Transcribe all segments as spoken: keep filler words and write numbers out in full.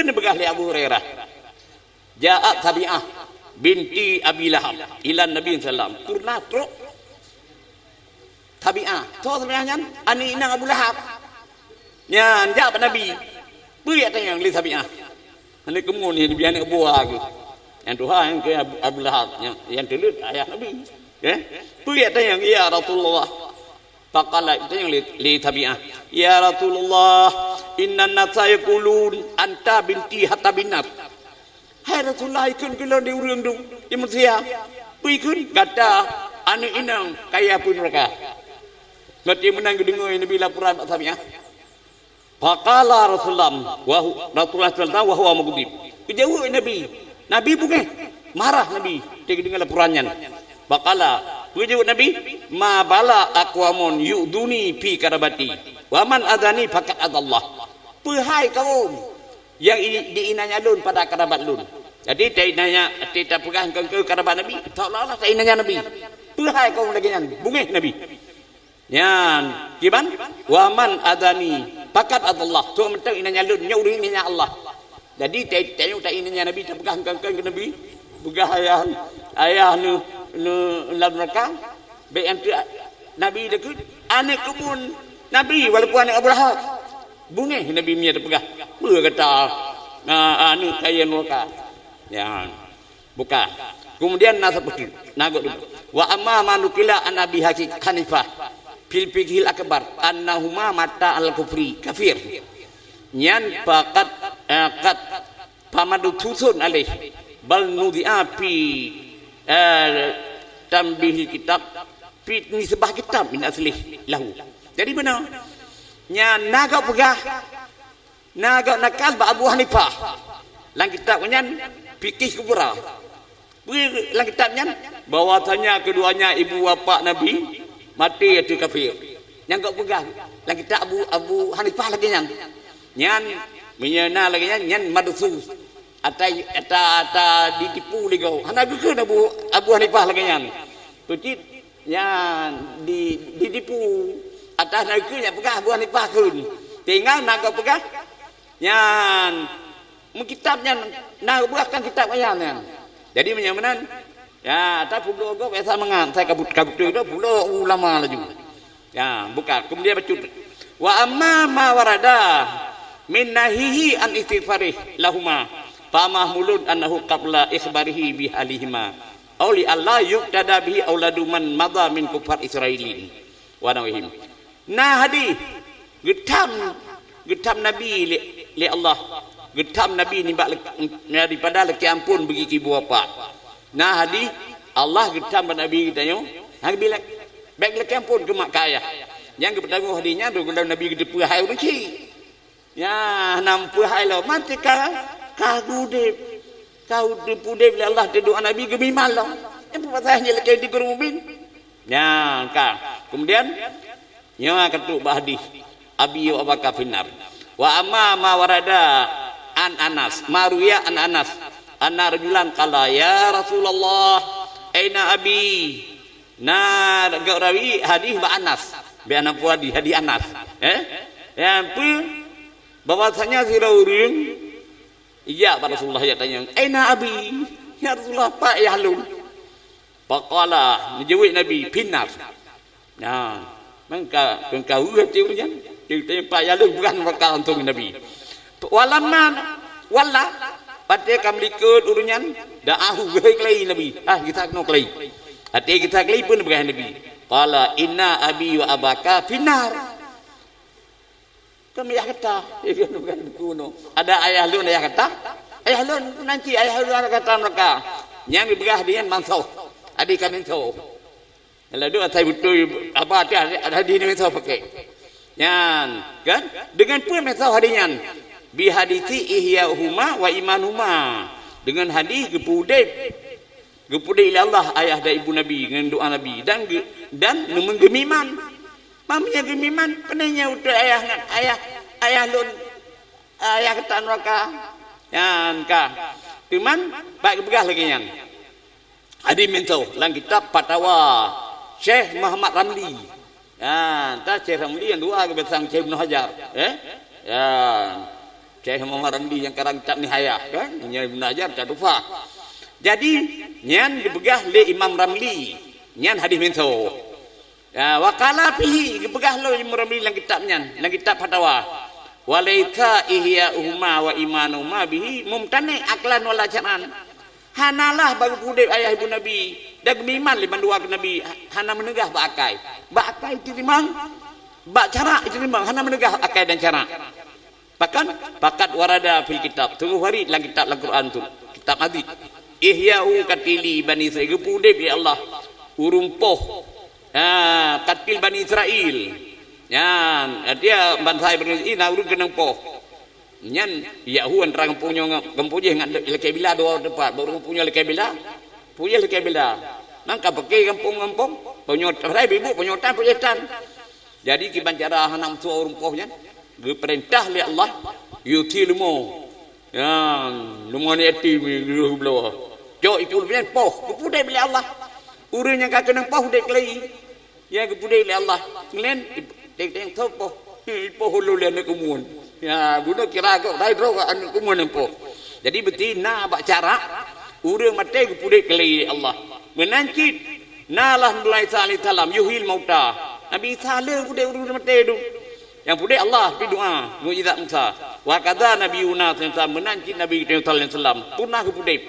Neupeugah lé Abu Hurairah, "Ja'at Sabi'ah binti Abi Lahab ilan Nabi sallam." Pernah trok Sabi'ah. Soe Sabi'ah nyan? Aneuk inong Abu Lahab. Nyan jak bak Nabi. Peue jak tanyong lé Sabi'ah? Aneuk keumuen nyan, Nabi aneuk buah geuh. Nyang tuha nyang keu Abu, Abu Lahab, nyang, nyang teuleuet ayah Nabi. Eh? Peue jak tanyong, "Ya Rasulullah?" Faqala, tanyong lé, lé Sabi'ah, "Ya Rasulullah, innan nasa yaqulun anta binti hatta binnas." Hai Rasulullah, ikheun keu lôn di ureuëng dum, di manusia. Peue ikheun? Gata aneuk inong kaya apui nuraka. Berarti meunan geudeungoe Nabi laporan bak Sabi'ah. Faqala Rasulullah, wa hu-, Rasulullah sallallahu alaihi wasallam wa huwa mughdib. Geujaweueb Nabi. Nabi beungéh, marah Nabi, teuka geudeungoe laporan nyan. Faqala, geujaweueb Nabi, "Ma bala aqwamun yu'duni fi qarabati, wa man adani faqad adallah." Peue hai kaum nyang i-, di-inan lôn pada karabat lôn. Jadi, ta-inan, ta-, tapeugah keu, keu karabat Nabi, seolah-olah ta-inan Nabi. Peue hai kaum lagée nyan? Beungéh Nabi. Nyan, kiban? "Wa man adani faqad adallah." Soe mantong inan lôn, nyoe ureuëng inan Allah. Jadi, ta-, ta-, ta-inan Nabi, tapeugah keu, keu Nabi. Peugah ayah, ayah nu, nu lam neuraka. Bék anteuk Nabi deukeuet. Aneuk keumuen Nabi, walaupun aneuk Abu Lahab. Beungéh Nabi meunyoe tapeugah, "Peue gata, a, aneuk kaya nuraka?" Ya. Buka. Kemudian na sapeue teuk, na gok dulu. "Wa amma ma nukila an Abi Haki-, Hanifah fil fiqhil akbar annahuma mata al kufri, kafir." Nyan faqat, eh, qad famadsusun alaih, bal nudi'a fi, eh, tanbihil kitab, fi nisbah kitab min aslih lahu. Jadi beuna. Nyan na gok peugah, na gok nakal bak Abu Hanifah. Lam kitab nyan, Fiqih Kubra. Peue lam kitab nyan? Bahwasanya keduanya ibu bapak Nabi maté ateueh kafir. Nyang gok peugah lam kitab Abu, Abu Hanifah lagée nyan. Nyan, meunyoe na lagée nyan, nyan madsus. Ata, ata, ata ditipu lé gob. Hana geukheun Abu, Abu Hanifah lagée nyan. Peucit nyan di, ditipu. Ata na geukheun nyang peugah Abu Hanifah kheun. Tinggai na gok peugah, nyan meukitab nyan na geupeugah kan kitab nyan nyan. Jadi meunyoe meunan, ya, ata peuduek gob biasa mangat, sai kabut-, kabuteue tu peuduek ulama laju. Ya, buka. Kemudian bacut. "Wa amma ma warada min nahihi an istighfarih lahuma, fa mahmulun annahu qabla ikhbarihi bi halihima. Au li alla yuqtada bihi auladu man madha min kufar Israilin wa nahwihim." Na hadih geutham, geutham Nabi lé, lé Allah. Geutham Nabi nibak lé-, daripada lakée amphon bagi keu ibu bapak. Na hadih Allah geutham bak Nabi geutanyoe, hana bila bék lakée amphon keu mak keu ayah. Nyang geupeutanggong hadih nyan, lom Nabi geuteupeue hai ureuëng chik. Ya, na peue hai lom, maté ka, ka udeb. Ka udeb, udeb lé Allah, teudoa Nabi geumimang lom. Nyang peue pasai nyan lakée di gurée mubin. Nyang ka. Kemudian, nyoe ka trok bak hadih, "Abi wa abaka finnar." "Wa amma ma warada an Anas, ma ruya an Anas, anna rajulan qala, 'Ya Rasulullah, aina abi?'" Na gok rawi hadih bak Anas. Biar na peue hadih, hadih Anas. Eh? Nyang peue? Bahwasanya sidroe ureuëng ijak bak Rasulullah, ijak tanyong, "Aina abi? Ya Rasulullah, pat ayah lôn?" Faqala, neujaweueb Nabi, "Finnar." Nah, meuka, meuka ureuëng ti ureuëng nyan. Di, di pat ayah lôn bukan meuka langsung Nabi. Walamma walla, watée ka meulikot ureuëng nyan, da'ahu, geuhôi keulai Nabi. Ah, gisa keunoe keulai. Watée gisa keulai pun peugah Nabi. Qala, "Inna abi wa abaka finnar." Kami ayah gata. Ada ayah lôn, ayah gata. Ayah lôn nanti, ayah lôn ayah gata meuraka. Nyang geupeugah di nyan mansoh. Adi ka mansoh. Lalu asai beutôi apa ada, ada di mansoh pakai. Nyan, kan? Dengan peue mansoh adi nyan? Bihadisi ihyahuma wa imanhuma. Dengan hadis geupeudeb. Geupeudeb lé Allah ayah dan ibu Nabi ngon doa Nabi dan ge-, dan neumeugeumiman. Meunyoe geumiman, peue nyoe utoe ayah ngon ayah, ayah lôn, ayah gata nuraka. Nyan ka. Teuma, bak geupeugah lagée nyan. Adi minto lam kitab Fatawa Syekh Muhammad Ramli. Nyan, ta Syekh Ramli nyang dua geupesan Syekh Ibnu Hajar, eh? Ya. Syekh Muhammad Ramli nyang karang kitab Nihayah, kan? Nyan Ibnu Hajar, kitab Tuhfah. Jadi, nyan geupeugah lé Imam Ramli. Nyan hadis meuso. Ya, wa qala fihi, geupeugah lom Imam Ramli lam kitab nyan, lam kitab Fatawa. Wa laisa ihya'uhuma wa imanuhuma bihi mumtani' aqlan wala syar'an. Hanalah bak geupeuudép ayah ibu Nabi, dan geumeuiman lé mandua keu Nabi, hana meuneugah bak akai. Bak akai jiteurimong, bak syarak jiteurimong, hana meuneugah akai dan syarak. Bahkan, faqad warada fil kitab, sungguh warid lam kitab, lam Quran tu, kitab aziz. Ihya'u katili Bani Israil, geupeuudép lé Allah ureuëng poh, ha, katil Bani Israil. Nyan, artinya bansa Bani Israil na ureuëng keunong poh. Nyan, Yahu antara gampông nyoe ngon gampông jéh ngon lakée bila dua teumpat. Baru gampông nyoe lakée bila, gampông jéh lakée bila. Nang ka paké gampông-gampông, paunyoe tan, padahai bibuk paunyoe tan, paunyoe tan. Jadi, kiban cara hana meutuah ureuëng poh nyan, geupeurintah lé Allah, yuti leumo. Nyan, leumo ni yatim, geuleuh bloe. Cok iku leumo nyan poh, geupeuudép lé Allah. Ureuëng nyang ka keunong poh udép keulai. Ya, geupeuudép lé Allah. Ngilen, teng-teng tho poh. Poh ulôn lé aneuëk keumuen. Ya, bunoe kira kok dai droe aneuëk keumuen nyang poh. Jadi, beuti na bak cara ureuëng maté geupeuudép keulai lé Allah. Meunan cit, na lah Nabi Isa alaihissalam, yuhyil mauta. Nabi Isa le udép ureuëng maté tu. Nyang peuudép Allah, pi doa, mukjizat Musa. Wa kadza Nabi Yunus alaihissalam, meunan cit Nabi Yunus alaihissalam, pernah geupeuudép.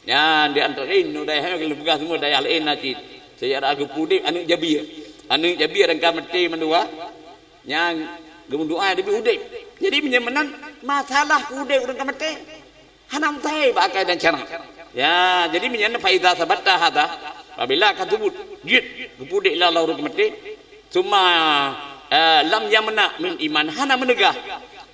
Nyan di antara laén, nu dayah nyoe geupeugah semua dayah laén na cit. Sejarah geupeuudép aneuëk Jabir. Aneuëk Jabir nyang ka maté mandua, nyang geumeudoa Nabi udép. Jadi, meunyoe meunan, masalah peuudép ureuëng ka maté, hana meutai bak akai dan cara. Ya, jadi meunyoe fa iza sabata hadza, apabila ka teubut, jeuet geupeuudép lé Allah ureuëng ka maté, summa, eh, lam yamna min iman, hana meuneugah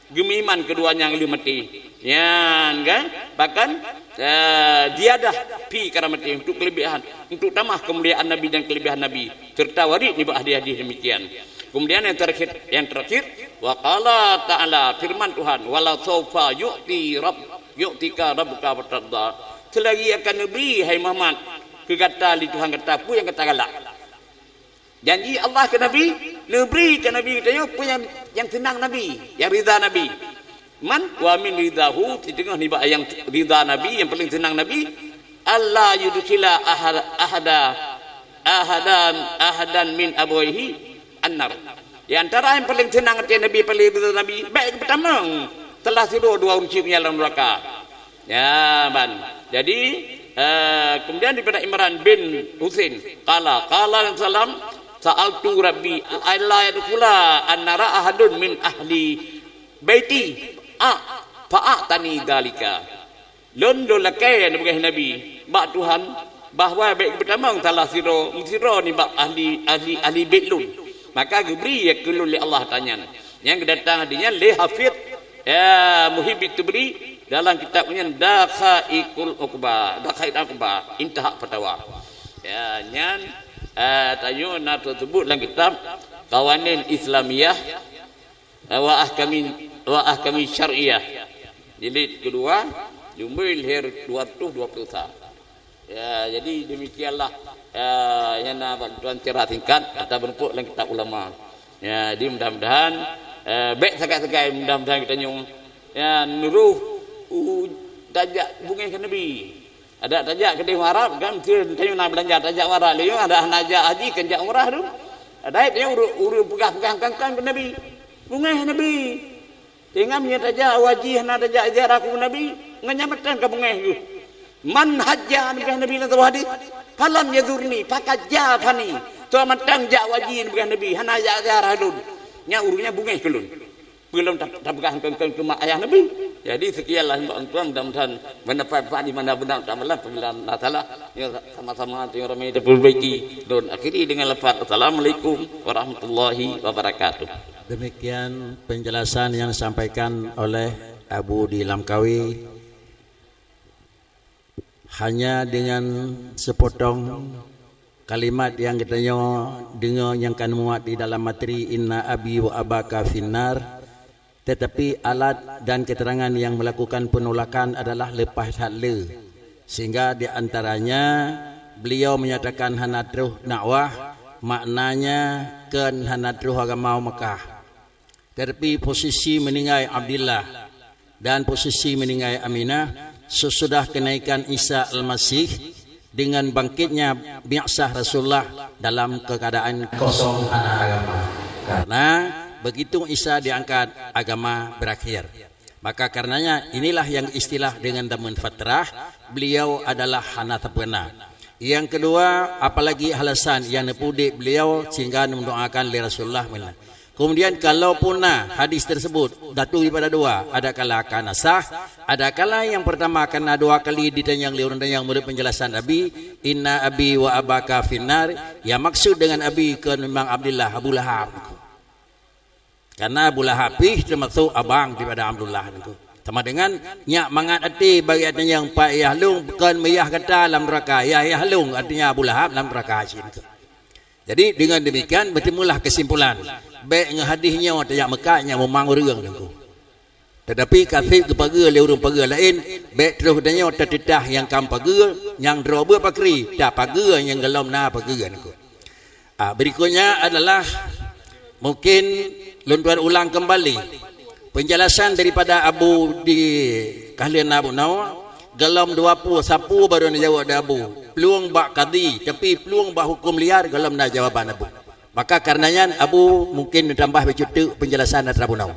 geumeuiman keudua nyang lheueh maté. Nyan kan? Bahkan, eh, ziyadah fi karamati, untuk kelebihan, untuk tamah kemuliaan Nabi dan kelebihan Nabi, serta warid nibak hadis-hadis demikian. Kemudian yang terakhir, yang terakhir, wa qala ta'ala, firman Tuhan, "Wala saufa yu'ti rabb, yu'tika rabbuka fatardha." Selagi akan neubri, hai Muhammad, keu gata lé Tuhan gata peue nyang gata galak. Janji Allah keu Nabi, neubri keu Nabi geutanyoe peue nyang, nyang seunang Nabi, nyang rida Nabi. Man wa min ridahu, siteungoh nibak nyang rida Nabi, nyang paleng seunang Nabi, alla yudkhila ahad-, ahada, ahadan, ahadan min abawaihi annar. Di antara nyang paleng seunang até Nabi, paleng rida Nabi, bék geupeutamong salah sidroe dua ureuëng syik nyan lam neuraka. Ya, ban. Jadi, eh, kemudian daripada Imran bin Husain, qala, qala Nabi sallam, "Sa'altu Rabbi alla yadkhula annara ahadun min ahli baiti." A, fa'atani dalika. Lôn, lôn lakée neupeugah Nabi bak Tuhan bahwa bék geutamong salah sidroe, sidroe nibak ahli, ahli, ahli bét lôn. Maka geubri keu lôn lé Allah tanyan. Nyang geudatang di nyan lé Hafidh, ya, Muhibbi Tubri dalam kitab nyan Daqaiqul Uqba, Daqaiqul Uqba, Intaha Fatawa. Ya, nyan, eh, tanyoe na teuseubut lam kitab Qawanin Islamiyah, eh, wa Ahkamin, wa Ahkami Syariah. Jilid kedua, jumlah leher dua ratus dua puluh sa. Ya, jadi demikianlah, ya, nyang na bantuan secara singkat atawa beureumpok lam kitab ulama. Ya, jadi mudah-mudahan, eh, bék sagai-sagai, mudah-mudahan geutanyoe, ya, nuroh, u, tajak beungéh keu Nabi. Adak tajak keudéh u Arab kan, meusti tanyoe na beulanja tajak u Arab, lé nyoe adak hana jak haji kan jak umrah tu. Adak tanyoe ureuëng, ureuëng peugah-peugah kan-kan keu Nabi. Beungéh Nabi. Teungoh meunyoe tajak u haji hana tajak ziarah keu Nabi, ngon nyan mantong ka beungéh geuh. "Man hajja," neupeugah Nabi lam saboh hadis, "falam yazurni, faqad jafani." Soe mantong jak u haji neupeugah Nabi, hana jak ziarah lôn, nyan ureuëng nyan beungéh keu lôn. Peue lom ta-, tapeugah keu, keu, keu mak ayah Nabi. Jadi, sekianlah untuk antum, mudah-mudahan manfaat di mana benar, tak malam, apabila na salah, ya, sama-sama, ya, ramai diperbaiki. Dan akhiri dengan lafaz, "Assalamualaikum warahmatullahi wabarakatuh." Demikian penjelasan yang disampaikan oleh Abu di Lamkawi. Hanya dengan sepotong kalimat yang geutanyoe deungoe nyang ka neumuat di dalam materi "Inna abi wa abaka finnar", tetapi alat dan keterangan yang melakukan penolakan adalah leupah that le. Sehingga di antaranya beliau menyatakan hana troh dakwah, maknanya kon hana troh agama Mekah. Tetapi posisi meninggai Abdillah Dan posisi meninggai Aminah sesudah kenaikan Isa Al-Masih dengan bangkitnya bi'sah Rasulullah dalam keadaan kosong hana agama. Karena begitu Isa diangkat, agama berakhir. Maka karenanya inilah yang istilah dengan zaman fatrah, beliau adalah hana sempurna. Yang kedua, apalagi alasan yang neupeuduek beliau sehingga mendoakan lé Rasulullah meunan. Kemudian, kalaupun na hadis tersebut, datu daripada dua, adakala ka na sah, adakala yang pertama karena dua kali ditanyong lé ureuëng tanyong meunurot penjelasan Abi, "Inna abi wa abaka finnar," yang maksud dengan abi kon memang Abdullah, Abu Lahab. Karena Abu Lahab pih termasuk abang daripada Abdullah nyan. Sama dengan nyak mangat até bagi ateueh nyang pat yah lôn kon meuyah gata lam neuraka, yah yah lôn, artinya Abu Lahab lam neuraka cit nyan. Jadi dengan demikian bertemulah kesimpulan, bék ngon hadis nyoe tajak meukat nyang mumang ureuëng nyan. Tetapi ka seb geupageue lé ureuëng pageue laén, bék troh geutanyoe tateutah nyang ka pageue, nyang droe beuet pakri, tapageue nyang golom na pageue nyan. Ah, berikutnya adalah mungkin lôn tuan ulang kembali penjelasan daripada Abu di Kahlen Abu Nawa, golom dua puluh sapu baru neujaweueb di Abu. Plueng bak kadi, tapi plueng bak hukum liar golom na jawaban Abu. Maka karena nyan Abu mungkin neutambah bacut teuk penjelasan atra Abu Nawa.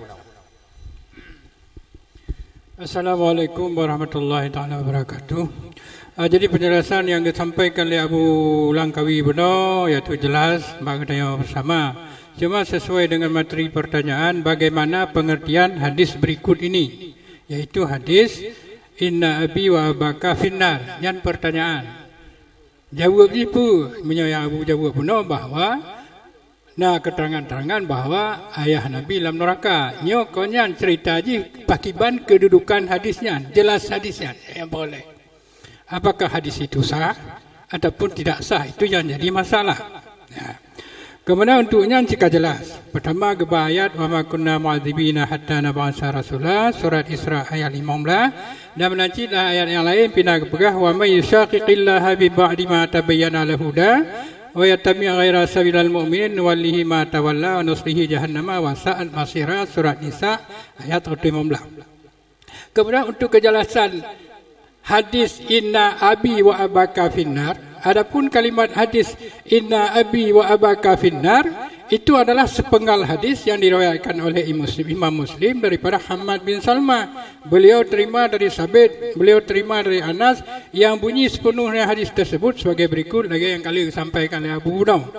Assalamualaikum warahmatullahi taala wabarakatuh. Ah, jadi penjelasan yang disampaikan oleh Abu Langkawi bunoe, yaitu jelas bagi kita bersama. Cuma sesuai dengan materi pertanyaan, bagaimana pengertian hadis berikut ini, yaitu hadis "Inna abi wa abaka finnar", nyan pertanyaan. Jaweueb jih peue? Meunyoe nyang Abu jaweueb bunoe bahwa na keuterangan-terangan bahwa ayah Nabi lam neuraka. Nyoe kon nyan ceurita jih pakiban keududukan hadis nyan, jelas hadis nyan. Nyang boleh. Apakah hadis itu sah ataupun tidak sah, itu yang jadi masalah. Ya. Kemudian untuk nyan cit ka jelas. Pertama geuba ayat, "Wa ma kunna mu'adzibina hatta nab'atsa rasula", surat Isra ayat lima belas. Dan meunan cit lam ayat nyang laén pih na geupeugah, "Wa may yushaqiqillaha min ba'di ma tabayyana lahul huda wa yattabi' ghaira sabilil mu'minin nuwallihi ma tawalla wa nuslihi jahannama wa sa'at masira", surat Nisa ayat seratus lima belas. Kemudian untuk kejelasan hadis "Inna abi wa abaka finnar", adapun kalimat hadis "Inna abi wa abaka finnar", itu adalah sepenggal hadis yang diriwayatkan oleh Imam Muslim, Imam Muslim daripada Hamad bin Salma. Beliau terima dari Sabit, beliau terima dari Anas, yang bunyi sepenuhnya hadis tersebut sebagai berikut lagi yang kali disampaikan oleh Abu Daud.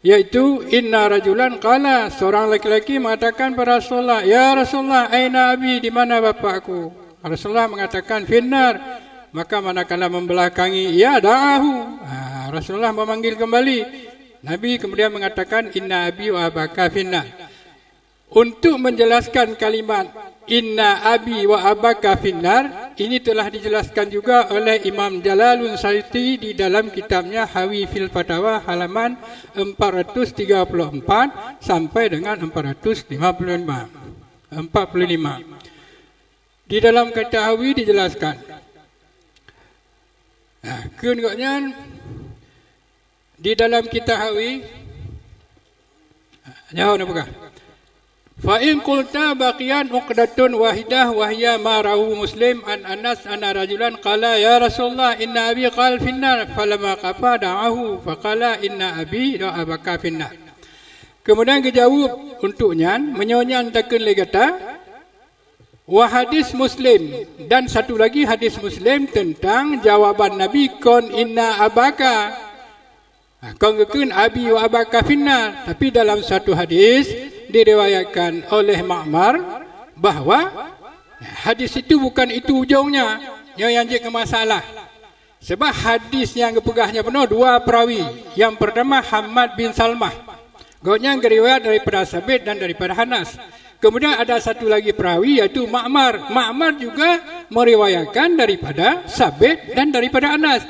Yaitu, "Inna rajulan qala", seorang laki-laki mengatakan pada Rasulullah, "Ya Rasulullah, aina abi, di mana bapakku?" Rasulullah mengatakan, "Finnar." Maka manakala membelakangi ia, da'ahu. Ha, Rasulullah memanggil kembali. Nabi kemudian mengatakan, "Inna abi wa abaka finnar." Untuk menjelaskan kalimat "Inna abi wa abaka finnar", ini telah dijelaskan juga oleh Imam Jalaluddin Suyuti di dalam kitabnya Hawi fil Fatawa halaman empat ratus tiga puluh empat sampai dengan empat ratus lima puluh lima, empat puluh lima. Di dalam kitab Hawi dijelaskan. Nah, kheun gobnyan, di dalam kitab Hawi, nyoe na peugah, "Fa in qulta baqiyat uqdatun wahidah wa hiya ma rawahu Muslim an Anas anna rajulan qala, 'Ya Rasulullah, inna abi qala finnar,' falamma qafa da'ahu faqala, 'Inna abi wa abaka finnar.'" Kemudian geujaweueb untuk nyan, meunyoe nyan takheun lé gata, wa hadis Muslim, dan satu lagi hadis Muslim tentang jawaban Nabi kon "Inna abaka". Ha, kon geukheun "Abi wa abaka finnar", tapi dalam satu hadis diriwayatkan oleh Ma'mar bahwa hadis itu bukan itu ujungnya, nyoe nyang jeuet keu masalah. Sebab hadis nyang geupeugah nyan bunoe dua perawi. Yang pertama Hamad bin Salmah. Gobnyan geuriwayat daripada Sabit dan daripada Anas. Kemudian ada satu lagi perawi, yaitu Ma'mar. Ma'mar juga meriwayatkan daripada Sabit dan daripada Anas.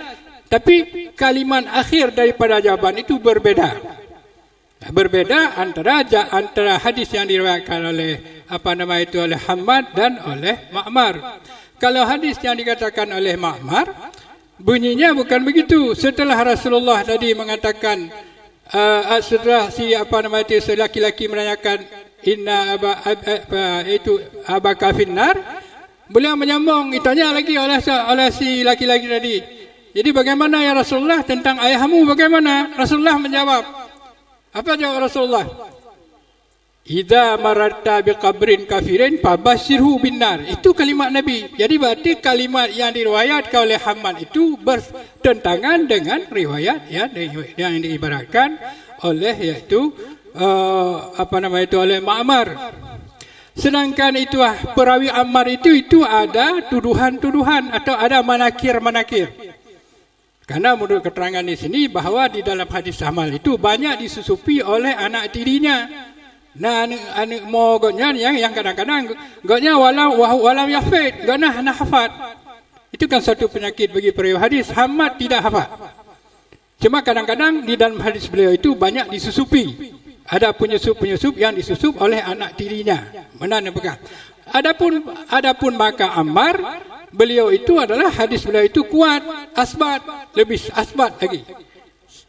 Tapi kalimat akhir daripada jawaban itu berbeda. Berbeda antara ja-, antara hadis yang diriwayatkan oleh, apa nama itu, oleh Hamad dan oleh Ma'mar. Kalau hadis yang dikatakan oleh Ma'mar, bunyinya bukan begitu. Setelah Rasulullah tadi mengatakan, eh, setelah si, apa nama itu, si laki-laki menanyakan, "Inna aba-, ab-, ab-, apa itu, abaka finnar?" Beliau menyambung, ditanya lagi oleh se-, oleh si laki-laki tadi, "Jadi bagaimana ya Rasulullah tentang ayahmu, bagaimana?" Rasulullah menjawab, apa jawab Rasulullah? "Idza mararta biqabrin kafirin fabasyirhu binnar." Itu kalimat Nabi. Jadi berarti kalimat yang diriwayatkan oleh Hammad itu bertentangan dengan riwayat yang di-, yang diibaratkan oleh, yaitu, eh, apa nama itu, oleh Ma'mar. Sedangkan itu, ah, perawi Ammar itu, itu ada tuduhan-tuduhan atau ada manakir-manakir. Karena menurut keterangan di sini bahwa di dalam hadis Hammad itu banyak disusupi oleh anak tirinya. Nah, aneuk, aneuk mo gobnyan yang, yang kadang-kadang gobnyan walau, wa-, walam yahfid, gobnyan hana hafat. Itu kan satu penyakit bagi perawi hadis, Hammad tidak hafat. Cuma kadang-kadang di dalam hadis beliau itu banyak disusupi. Ada penyusup-penyusup yang disusup oleh anak tirinya. Meunan neupeugah. Adapun, adapun maka Ammar, beliau itu adalah hadis beliau itu kuat, asbat, lebih asbat lagi.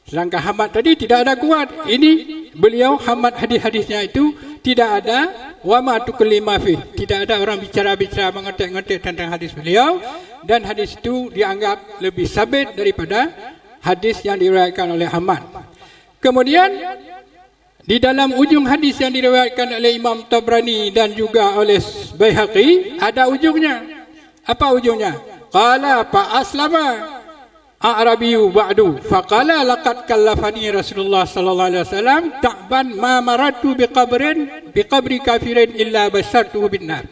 Sedangkan Hammad tadi tidak ada kuat. Ini beliau Hammad hadis-hadisnya itu tidak ada wa ma tukallimu fih. Tidak ada orang bicara-bicara mengotek-ngotek tentang hadis beliau dan hadis itu dianggap lebih sabit daripada hadis yang diriwayatkan oleh Hammad. Kemudian di dalam ujung hadis yang diriwayatkan oleh Imam Tabrani dan juga oleh Baihaqi, ada ujungnya. Apa ujungnya? Qala fa aslama A'rabiyyu ba'du, faqala laqad kallafani Rasulullah sallallahu alaihi wasallam ta'ban ma marartu biqabrin, biqabri kafirin illa basyartuhu bin nar.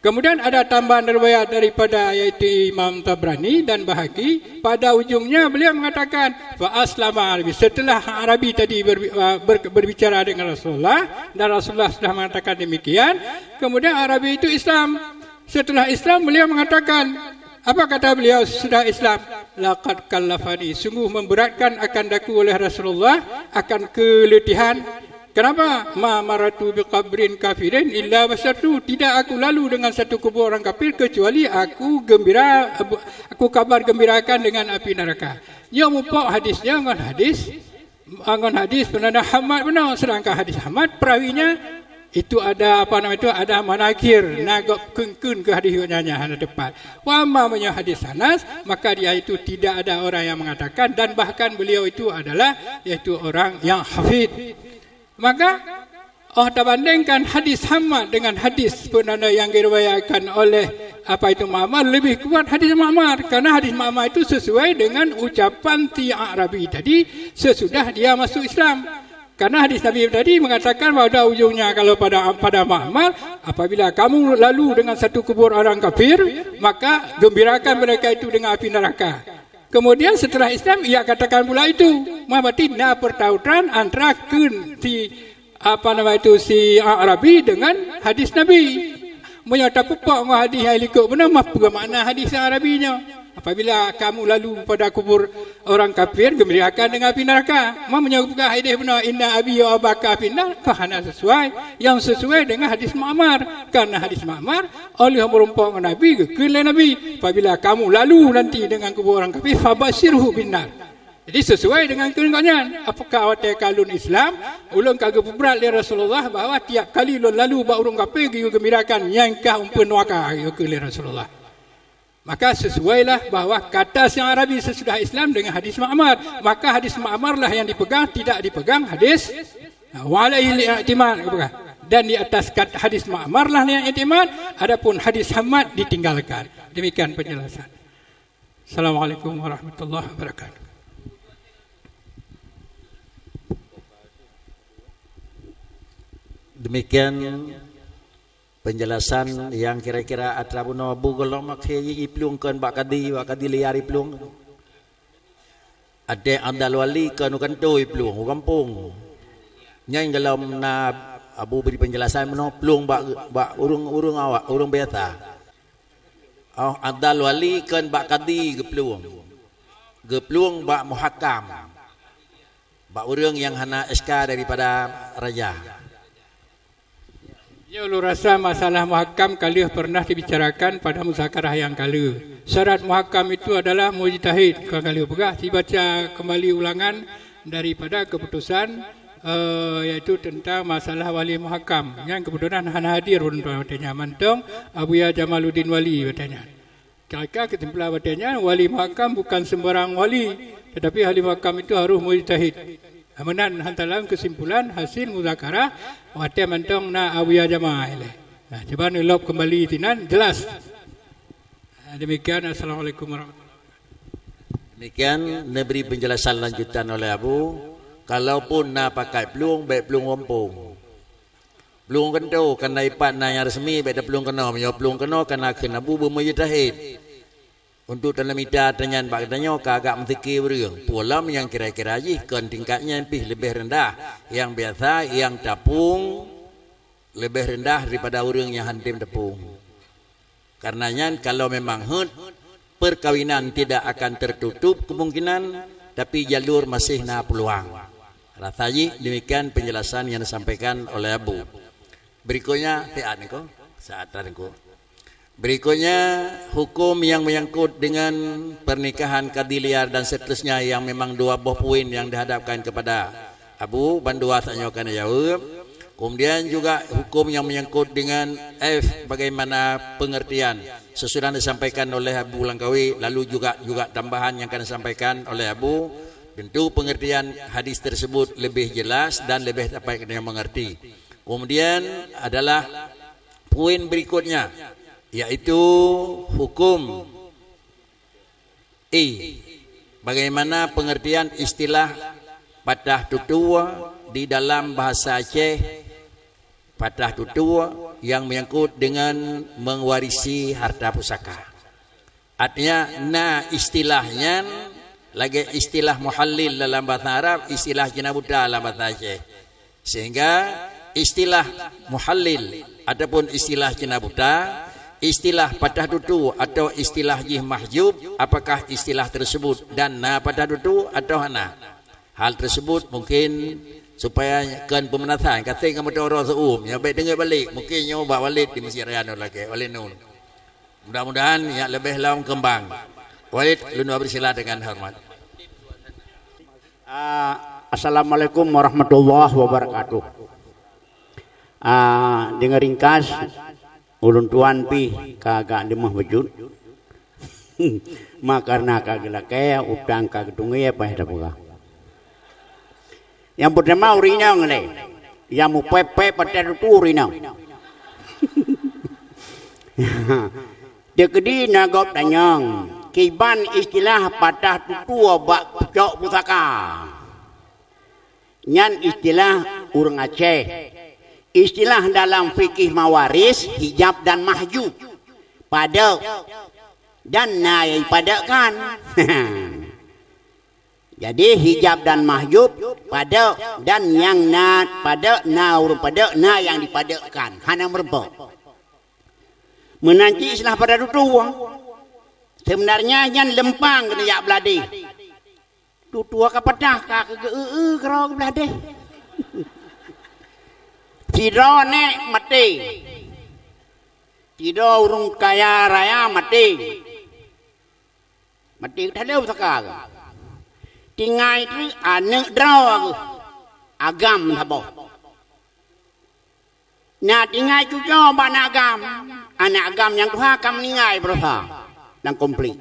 Kemudian ada tambahan riwayat daripada, yaitu Imam Tabrani dan Baihaqi, pada ujungnya beliau mengatakan, "Fa aslama A'rabi." Setelah A'rabi tadi berbi-, uh, ber-, berbicara dengan Rasulullah dan Rasulullah sudah mengatakan demikian, kemudian A'rabi itu Islam. Setelah Islam, beliau mengatakan, apa kata beliau sesudah Islam? "Laqad kallafani." Sungguh memberatkan akan daku oleh Rasulullah, akan keletihan. Kenapa? "Ma marartu biqabrin kafirin illa basyartu." Tidak aku lalu dengan satu kubur orang kafir kecuali aku gembira, aku kabar gembirakan dengan api neraka. Nyoe mupok hadis nyoe ngon hadis, ngon hadis peunada Hammad bunoe. Sedangkan hadis Hammad perawinya itu ada, apa nama itu, ada manakir, na gob keun-keun keu hadis nyan, hana tepat. Wa amma meunyoe hadis Anas, maka dia itu tidak ada orang yang mengatakan dan bahkan beliau itu adalah, yaitu orang yang hafid. Maka, oh, tabandingkan hadis Hammad dengan hadis peunada yang diriwayatkan oleh, apa itu, Ma'mar, lebih kuat hadis Ma'mar, karena hadis Ma'mar itu sesuai dengan ucapan si A'rabi tadi sesudah dia masuk Islam. Karena hadis Nabi tadi mengatakan pada ujungnya, kalau pada, pada Ma'mar, "Apabila kamu lalu dengan satu kubur orang kafir, maka gembirakan mereka itu dengan api neraka." Kemudian setelah Islam, ia katakan pula itu. Mah berarti na pertautan antara keun si, apa nama itu, si A'rabi dengan hadis Nabi. Meunyoe tapupok ngon hadis nyang likot beuna, mah peue makna hadis A'rabi nyoe? "Apabila kamu lalu pada kubur orang kafir, gembirakan dengan api neraka." Mah meunyoe geupeugah hadis beuna, "Inna abi wa abaka finnar," ka hana sesuai. Yang sesuai dengan hadis Ma'mar. Karena hadis Ma'mar, oleh meurumpok ngon Nabi, geukheun lé Nabi, "Apabila kamu lalu nanti dengan kubur orang kafir, fabasyirhu binnar." Jadi sesuai dengan keuneuk nyan. Apakah watée ka lôn Islam, ulôn ka geupeubrat lé Rasulullah bahwa tiap kali lôn lalu bak ureuëng kafé geuyue geumbirakan, nyan kah umpeuan neuraka, geukheun lé Rasulullah. Maka sesuailah bahwa kata si Arabi sesudah Islam dengan hadis Ma'mar. Maka hadis Ma'mar lah yang dipegang, tidak dipegang hadis, nah, wa alaihi i'timad, dipegang. Dan di atas kat-, hadis Ma'mar lah yang i'timad, adapun hadis Hammad ditinggalkan. Demikian penjelasan. Assalamualaikum warahmatullahi wabarakatuh. Demikian penjelasan yang kira-kira atra bunoe bu golom akhé iplueng kon bak kadi, bak kadi liar iplueng. Adé adal wali kon u kantô iplueng, u gampông. Nyan golom na abu bri penjelasan bunoe plueng bak, bak ureuëng-ureuëng awak, ureuëng biasa. Oh, adal wali kon bak kadi geuplueng. Geuplueng bak muhakam. Bak ureuëng nyang hana S K daripada raja. Nyoe ulôn rasa masalah muhakam ka lheueh pernah dibicarakan pada muzakarah nyang ka lheueh. Syarat muhakam itu adalah mujtahid, ka lheueh peugah, sibaca kembali ulangan daripada keputusan eh, yaitu tentang masalah wali muhakam. Nyan kebetulan hana hadir ulôn tuan watée nyan. Mantong Abuya Jamaluddin Wali watée nyan. Kira-kira kesimpulan watée nyan, wali muhakam bukan sembarang wali, tetapi wali muhakam itu harus mujtahid. Meunan hantalam kesimpulan hasil muzakarah watée mantong na Abuya Jama ilée. Nah, cuba neulop kembali sinan, jelas. Demikian, assalamualaikum warahmatullahi wabarakatuh. Demikian, neubri penjelasan lanjutan oleh Abu. Kalaupun na pakai plueng, bék plueng wampung. Plueng keunoe, kana ipat na nyang resmi, bék taplueng keunoe. Meunyoe plueng keunoe, kana kheun Abu beumujtahid. Untuk tanyoe mita tanyan bak geutanyoe ka agak meusike ureuëng. Peue lom nyang kira-kira jih kon tingkat nyan pih leubeh rendah. Nyang biasa, nyang taplueng leubeh rendah daripada ureuëng nyang hántom taplueng. Karena nyan, kalau memang hot, perkawinan tidak akan tertutup kemungkinan, tapi jalur masih na peluang. Rasa jih demikian penjelasan yang disampaikan oleh Abu. Berikutnya, siat niko, siat niko. Berikutnya, hukum yang menyangkut dengan pernikahan kadi liar dan seterusnya yang memang dua boh poin yang dihadapkan kepada Abu, bandua tanyoe kana jaweueb. Kemudian juga hukum yang menyangkut dengan F, bagaimana pengertian. Sesudah disampaikan oleh Abu Langkawi, lalu juga, juga tambahan yang akan disampaikan oleh Abu, tentu pengertian hadis tersebut lebih jelas dan lebih dapat kita mengerti. Kemudian adalah poin berikutnya, yaitu hukum I. Bagaimana pengertian istilah patah tutoe di dalam bahasa Aceh? Patah tutoe yang menyangkut dengan mengwarisi harta pusaka. Artinya, na istilah nyan lagée istilah muhallil dalam bahasa Arab, istilah cina buta dalam bahasa Aceh. Sehingga istilah muhallil ataupun istilah cina buta, istilah patah tutoe atau istilah jih mahjub, apakah istilah tersebut dan na patah tutoe atau hana? Hal tersebut mungkin supaya kon peumanasan, ka seng ka meuteumé uroe seu-uem, nyoe bék deungoe balek, mungkin nyoe bak Walid di Mesjid Raya Nur lagée, Walid Nur. Mudah-mudahan nyak leubeh lom keumbang. Walid, lôn bri sila dengan hormat. Ah, Assalamualaikum warahmatullahi wabarakatuh. Ah, deungon ringkas, ulôn tuan pih ka agak leumah bacut. Ma kareuna ka geulakée, utang ka geutunggée, paih tapeugah. Nyang peutama ureuëng inong lé. Nyang meupéb-péb patah tutoe ureuëng inong. Teukeudi na gob tanyong, kiban istilah patah tutoe bak pucok pusaka. Nyan istilah ureuëng Aceh. Istilah dalam fikih mawaris, hijab dan mahjub. Padok. Dan na nyang dipadokkan. Jadi, hijab dan mahjub padok, dan nyang na padok, na ureuëng padok, na nyang dipadokkan, hana meureumpok. Meunan cit istilah patah tutoe. Sebenarnya nyan leumpang keuneuk jak bladeh. Tutoe ka patah, ka keu geu-eu-eu keudroe keu bladeh. Sidroe nék maté. Sidroe ureuëng kaya raya maté. Maté teuh lé pusaka geuh. Tinggai treuk aneuëk droe geuh. Agam saboh. Na tinggai cucoe bak aneuëk agam. Aneuëk agam nyang tuha ka meuninggai baroesa lam konflik.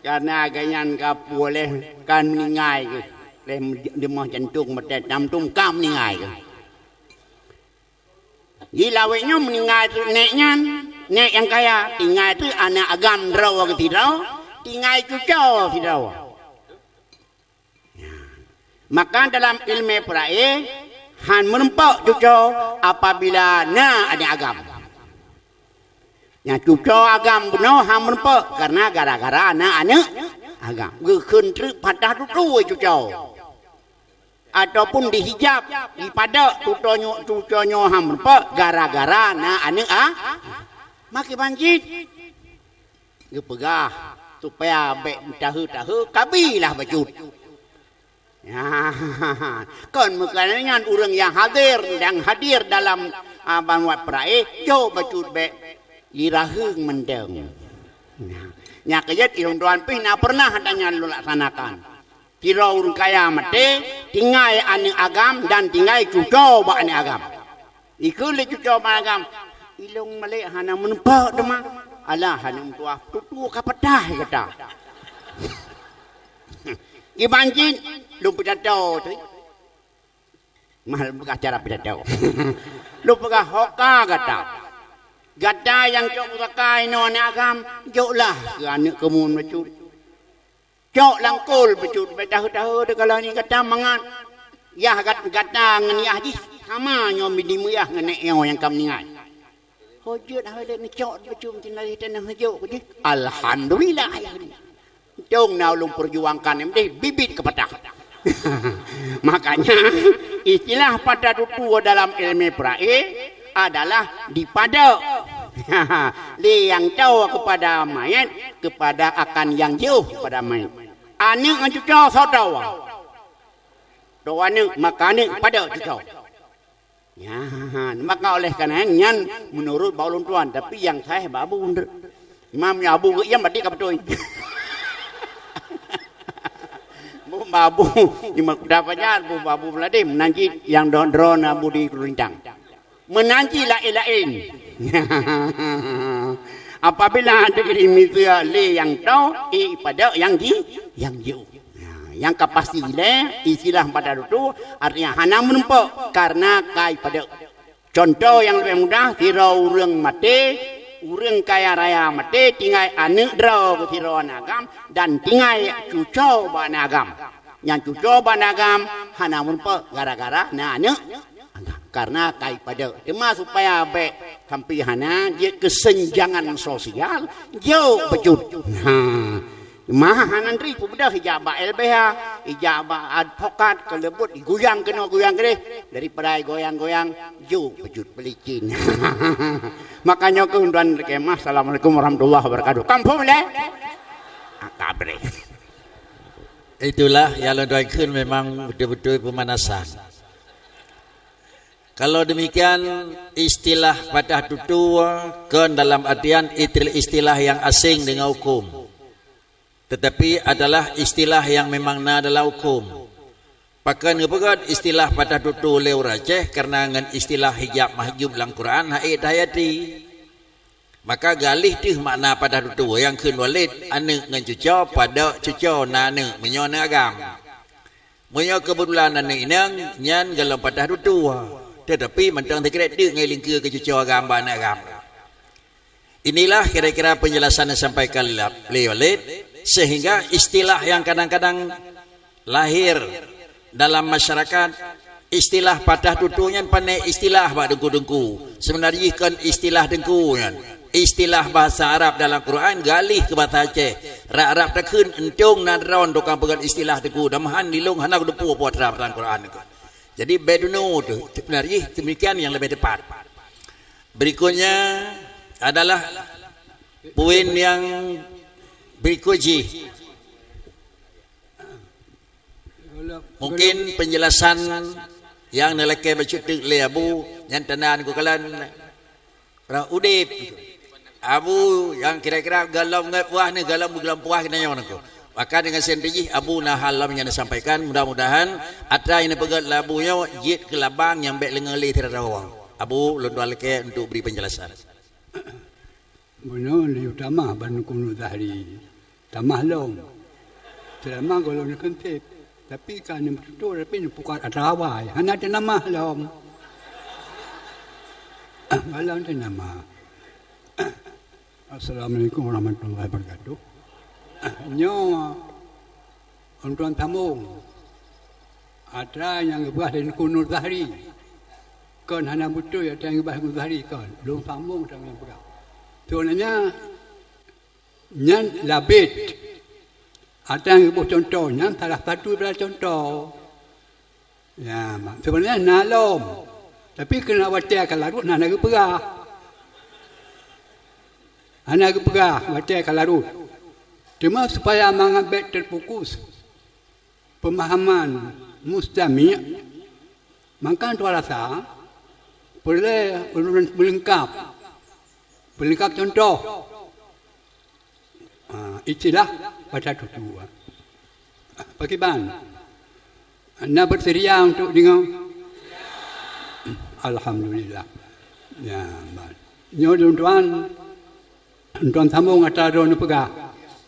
Karena gobnyan ka puléh kan meuninggai geuh. Lé deumah jantong maté tam-tum ka meuninggai geuh. Jilawét nyoe meuninggai treuk nék nyan, nék nyang kaya, tinggai treuk aneuëk agam droe geuh sidroe, tinggai cucoe sidroe. Maka dalam ileumé peuraé, han meureumpok cucoe apabila na aneuëk agam. Nyang cucoe agam bunoe han meureumpok, kareuna gara-gara na aneuëk agam. Geukheun treuk patah tutoe cucoe. Ataupun dihijab, dipadok tutoe nyoe, cucoe nyoe han meureumpok gara-gara na aneuëk a-, makai banjit. Geupeugah supaya bék meuteumé-teumé kabilah bacut. Ya, kon meukeunyan ureuëng nyang hadir, nyang hadir dalam, ah, banua peuraé, jok bacut bék jiraheung mantong. Nah, nyang keujeuet ilôn tuan pih na pernah ata nyan lôn laksanakan. Sidroe ureuëng kaya maté, tinggai aneuëk agam dan tinggai cucoe bak aneuëk agam. Ikheun lé cucoe bak agam, "Ilong malek hana meuneupok teuma." "Alah, hana meutuah, tutoe ka patah gata." Iban cit lôn pidato teuh. Mah lôn peugah cara pidato. Lôn peugah, "Ho ka gata. Gata nyang cok pusaka inoe aneuëk agam, joklah keu aneuëk kamoe bacut. Cok lam kol bacut, bèk taheu-taheu teukalon nyan gata mangat. Yah gat-, gata ngon yah jih sama nyoe, bini meuyah ngon nèk nyoe nyang ka meuninggai." Ho jeuet hai lé neucok bacut, meusti na lé teuneuk neujok keu jih. Alhamdulillah. Dong na ulôn peujuangkan M D, bibit ka patah. Makanya, istilah patah tutoe dalam ilmu pera'i adalah dipadok. Lé nyang toe kepada mayat, kepada akan nyang jiôh kepada mayat. Aneuëk ngon cucoe soe toe? Toe aneuëk, maka aneuëk padok cucoe. Nyan, maka oleh karena nyan menurut bak ulôn tuan, tapi nyang sahih bak Abu Hundre. Imam nyang Abu geuh iam batik ka beutôi. Bu Abu, Imam Kuda Fajar, Bu Abu Meuladeh, meunan cit nyang droe-droe Abu di Lintang. Meunan cit laén-laén. Apabila ada diri miseue lé nyang toe, eh, pada nyang ji, nyang jiôh. Nah, nyang ka pasti ilée, istilah patah tutoe, artinya hana meunumpok karena kai padok. Contoh nyang leubeh mudah, sidroe ureuëng maté, ureuëng kaya raya maté, tinggai aneuëk droe keu sidroe aneuëk agam dan tinggai cucoe bak aneuëk agam. Nyang cucoe bak aneuëk agam hana meunumpok gara-gara na aneuëk agam. Karena kai padok. Teuma supaya bék sampai hana jeuet keusenjangan sosial, jok bacut. Ha. Mah hana nri peubeudoh ijak bak L B H, ijak bak advokat, keuleubot diguyang keunoe guyang keudeh, daripada goyang-goyang, jok bacut peulicin. Makanya keu tuan kemah, Assalamualaikum warahmatullahi wabarakatuh. Kampung le? Ah, kabre. Itulah yang lôn tuan kheun memang betul-betul pemanasan. Kalau demikian, istilah patah tutoe kon dalam artian itil-, istilah yang asing dengan hukum. Tetapi adalah istilah yang memang na dalam hukum. Pakon geupeugét istilah patah tutoe lé ureuëng Aceh karena ngon istilah hijab mahjub lam Quran hana ék tahayati. Maka galih teuh makna patah tutoe nyang kheun Walid, aneuëk ngon cucoe, padok cucoe na aneuëk, meunyoe aneuëk agam. Meunyoe keubeutulan aneuëk inong, nyan golom patah tutoe. Tetapi mantong teukrek teuk ngon lingkeue keu cucoe agam bak aneuëk agam. Inilah kira-kira penjelasan yang disampaikan lé Walid, sehingga istilah yang kadang-kadang lahir dalam masyarakat, istilah patah tutoe nyan pané istilah bak teungku-teungku. Sebenarnya kon istilah teungku nyan. Istilah bahasa Arab dalam Quran galih keu bahasa Aceh. Rab-rab takheun entong na droe tukang peugét istilah teungku, dan mahan lilong hana kuteupeu peue rab dalam Quran nyan. Jadi, bék deungoe teuh. Sebenarnya demikian yang lebih tepat. Berikutnya adalah poin yang berikut jih. Mungkin penjelasan nyang neulakée bacut teuk lé Abu, nyan tanda geukalon rot udeb. Abu nyang kira-kira golom ngon puah ni, golom, golom puah keunoe nyoe nangko. Maka dengan sendiri jih Abu na hal lom nyang disampaikan, mudah-mudahan atra nyang dipeugét lé Abu nyoe jeuet keu labang nyang bék leungeue lé sidroe. Abu, lôn tuan lakée untuk beri penjelasan. Bunoe laju tamah ban Teungku Nur Zahri. Tamah lom. Seulama gohlom neukeunséb. Tapi ka neumeututoe, tapi neupukat atra awai. Hana teunamah lom. Gohlom teunamah. Assalamualaikum warahmatullahi wabarakatuh. Nyoe Lôn tuan sambong. Atra nyang geupeugah lé Teungku Nur Zahri. Kon hana beutôi atra nyang geupeugah Nur Zahri kon. Lôn sambong atra nyang peugah. Sebenarnya, nyan labet. Atra nyang geuboh contoh nyan salah satu daripada contoh. Ya, mak, sebenarnya na lom. Tapi keureuna watée ka larot hana geupeugah. Hana geupeugah watée ka larot. Teuma supaya mangat bék teufokus pemahaman mustami', maka tuan rasa peureulée ulôn meulengkap. Meulengkap contoh. Ha, istilah patah tutoe. Pakiban? Na bersedia untuk deungoe? Alhamdulillah. Ya, ban. Nyoe lôn tuan, lôn tuan sambung atra droeneuh peugah.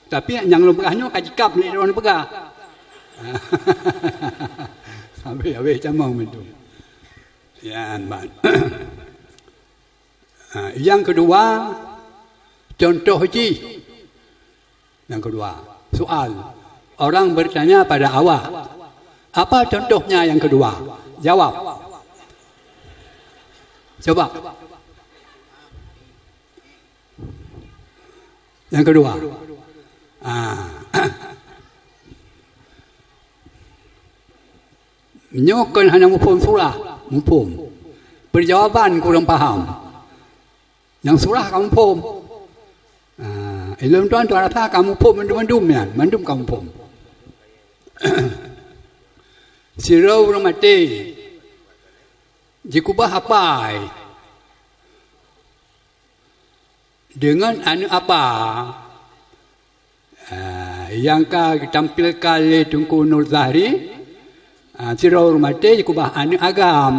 Tapi nyang lôn peugah nyoe ka jikab lé droeneuh peugah. Habéh-habéh tamong itu. Ya, ban. Ha, yang kedua, contoh jih. Yang kedua, soal. Orang bertanya pada awak, "Apa contohnya yang kedua?" Jawab. Coba. Yang kedua. Ah. Nyoe kon hana muphom surah, muphom. Perjawaban kurang paham. Nyang surah ka muphom. Ah, ilôn tuan, tuan rasa ka muphom mandum-mandum nyan, mandum ka muphom. Sidroe ureuëng maté jikubah apai deungon aneuëk apa, ah, nyang ka geutampilkan lé Teungku Nur Zahri, ah, sidroe ureuëng maté jikubah aneuëk agam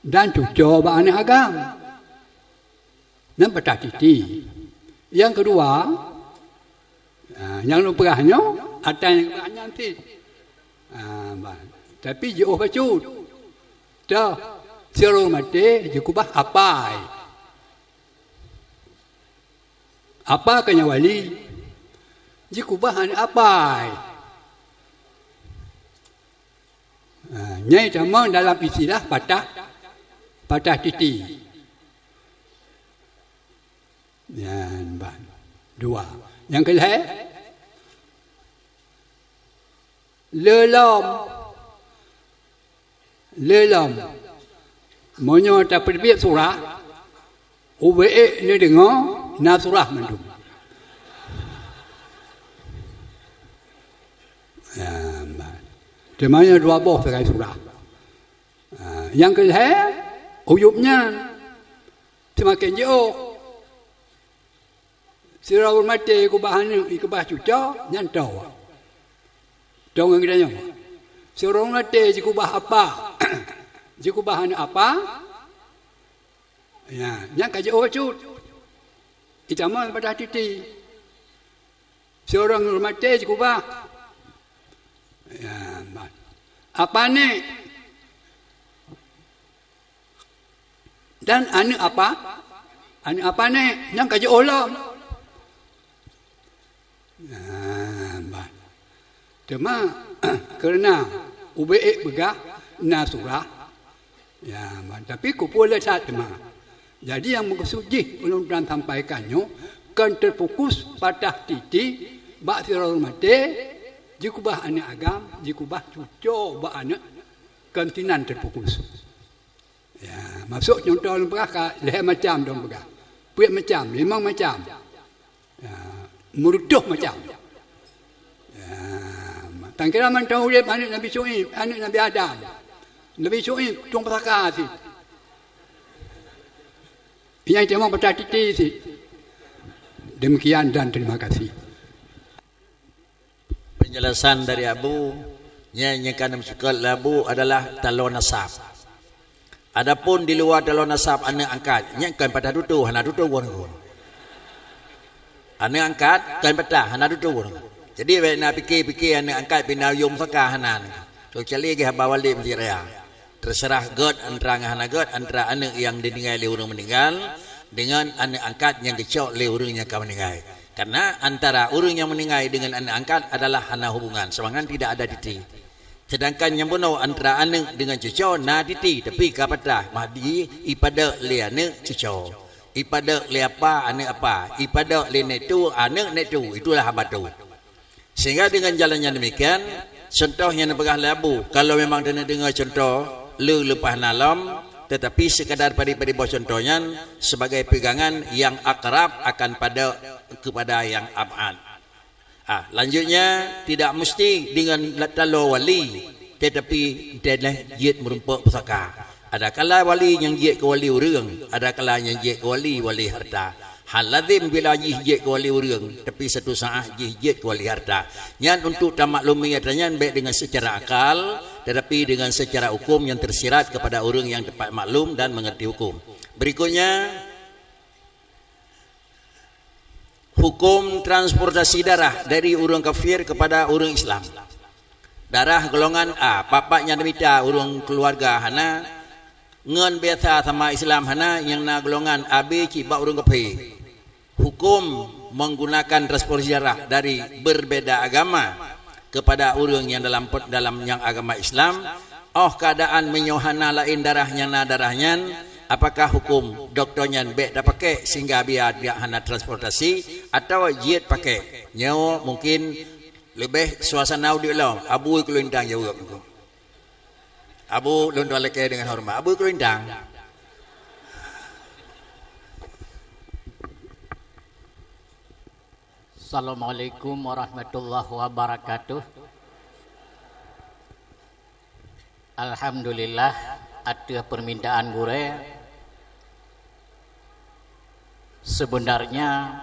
dan cucoe bak aneuëk agam. Nyan patah titi. Nyang keudua, ah, nyang lôn peugah nyoe, atra nyang lôn peugah nyan cit. Ah, bah. Tapi jiôh bacut. Toh, sidroe ureuëng maté jikubah apai. Apa keu nyan wali? Jikubah aneuëk apai. Ha, nyan tamong dalam istilah patah, patah titi. Nyan ban. Dua. Nyang keulhée, le lom. Le lom. Meunyoe tapeubiet surah, ubé ék neudeungoe na surah mandum. Ya, ban. Teuma nyoe dua boh sagai surah. Ah, nyang keulhée, uyueb nyan seumaken jiôh. Sidroe ureuëng maté jikubah aneuëk, jikubah cucoe, nyan toe. Toe ngon geutanyoe. Sidroe ureuëng maté jikubah apa, jikubah aneuëk apa, ya, nyan ka jiôh bacut. Itamong patah titi. Sidroe ureuëng maté jikubah. Ya, ban. Apa nek? Dan aneuëk apa? Aneuëk apa nek? Nyang ka jiôh lom. Nah, ban. Teuma, kareuna ubé ék peugah na surah. Ya, ban. Tapi kupeue le that teuma. Jadi, nyang meukeusud jih ulôn tuan sampaikan nyoe, kon teufokus patah titi bak sidroe ureuëng maté, jikubah aneuëk agam, jikubah cucoe bak aneuëk, kon sinan teufokus. Ya, masôk contoh lôn peugah ka lhée macam dong peugah. Peuet macam, limong macam. Ya, meurutoh macam. Ya, tangkira mantong ureuëng aneuëk Nabi Syuib, aneuëk Nabi Adam. Nabi Syuib tueng pusaka cit. Nyang cuma patah titi cit. Demikian dan terima kasih. Penjelasan dari Abu, nyan nyang ka neuseukot lé Abu adalah taloe nasab. Adapun di luwa taloe nasab aneuëk angkat, nyan kon patah tutoe, hana tutoe ureuëng. Aneuëk angkat kon patah, hana tutoe ureuëng. Jadi, bék na pike-pike aneuëk angkat pih na yum saka, hana. Kecuali geuh haba wali meusti raya. Teuseurah gét antara ngon hana gét, antara aneuëk nyang ditinggai lé ureuëng meuninggai deungon aneuëk angkat nyang geucok lé ureuëng nyang ka meuninggai. Karena antara ureuëng nyang meuninggai deungon aneuëk angkat adalah hana hubungan, seumangkan tidak ada titi. Sedangkan nyang bunoe antara aneuëk deungon cucoe na titi, tapi ka patah, mahdi ipadok lé aneuëk cucoe, ipadok lé apa aneuëk apa, ipadok lé nek tu aneuëk nek tu, itulah haba tu. Sehingga dengan jalan yang demikian, contoh nyang neupeugah lé Abu, kalau memang taneuk deungoe contoh le leupah na lom, tetapi sekadar padé-padé boh contoh nyan sebagai pegangan yang akrab akan pada kepada yang ab'ad. Ah, lanjutnya, tidak mesti dengan taloe wali, tetapi deh jeuet meurumpok pusaka. Adakala wali nyang jeuet keu wali ureuëng, adakala nyang jeuet keu wali, wali harta. Hal lazim bila jih jeuet keu wali ureuëng, tapi satu saat jih jeuet keu wali harta. Nyan untuk tamaklumi atra nyan baik dengan secara akal, tetapi dengan secara hukum yang tersirat kepada orang yang tepat maklum dan mengerti hukum. Berikutnya, hukum transportasi darah dari orang kafir kepada orang Islam. Darah golongan A, papat nyang mita ureuëng keuluwarga hana, ngon biasa sama Islam hana, nyang na golongan A B cit bak ureuëng kafé. Hukum menggunakan transfusi darah dari berbeda agama kepada ureuëng nyang dalam, dalam nyang agama Islam, óh keadaan meunyoe hana laén darah nyang na darah nyan, apakah hukum dokto nyan bék tapakék sehingga biar dia hana transportasi atawa jeuet pakék? Nyoe mungkin leubeh suasana udeb lom, Abu Kulintang jaweueb. Abu lôn tuan lakée dengan hormat. Abu Kulintang. Assalamualaikum warahmatullahi wabarakatuh. Alhamdulillah, ateueh permintaan gurée. Sebenarnya,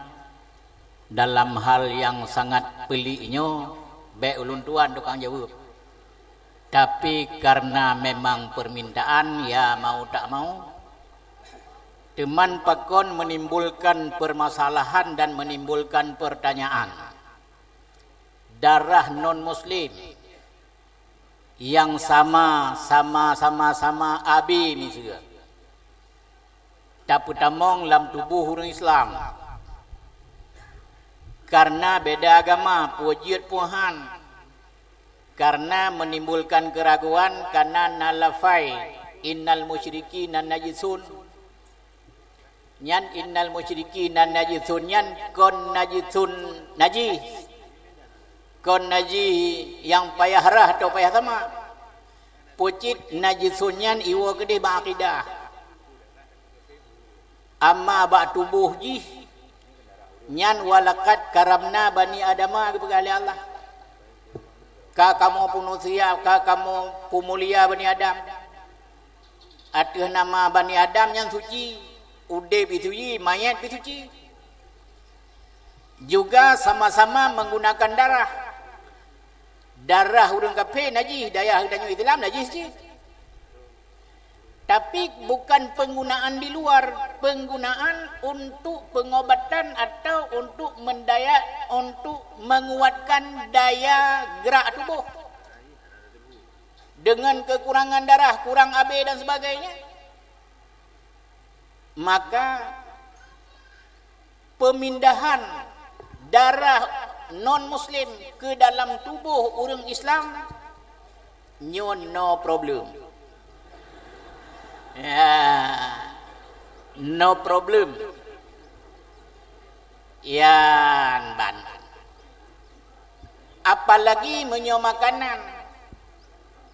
dalam hal yang sangat pelik nyoe, bék ulôn tuan tukang jaweueb. Tapi karena memang permintaan, ya mau tak mau, teuma pakon menimbulkan permasalahan dan menimbulkan pertanyaan. Darah non-muslim yang sama, sama, sama, sama A B miseue tapeutamong lam tuboh ureuëng Islam. Karena beda agama, peue jeuet peue han. Karena menimbulkan keraguan, karena na lafai, "Innal musyrikina najisun." Nyan innal musyrikina najisun nyan kon najisun najih. Kon najih nyang payah rhah atau payah sama. Peue cit najisun nyan iwoe keudeh bak akidah. Amma bak tuboh jih, nyan walaqad karamna bani Adama geupeugah lé Allah. Ka kamoe peunusia, ka kamoe peumulia bani Adam. Ateueh nama bani Adam nyang suci, udeb pih suci, manyét pih suci. Juga sama-sama menggunakan darah. Darah ureuëng kafé najih, darah geutanyoe Islam najih cit. Tapi bukan penggunaan di luar, penggunaan untuk pengobatan atau untuk mendaya, untuk menguatkan daya gerak tubuh. Dengan kekurangan darah, kurang A B dan sebagainya, maka pemindahan darah non-muslim ke dalam tubuh ureuëng Islam, nyoe no problem. Ya, no problem. Yan ban. Apalagi meunyoe makanan,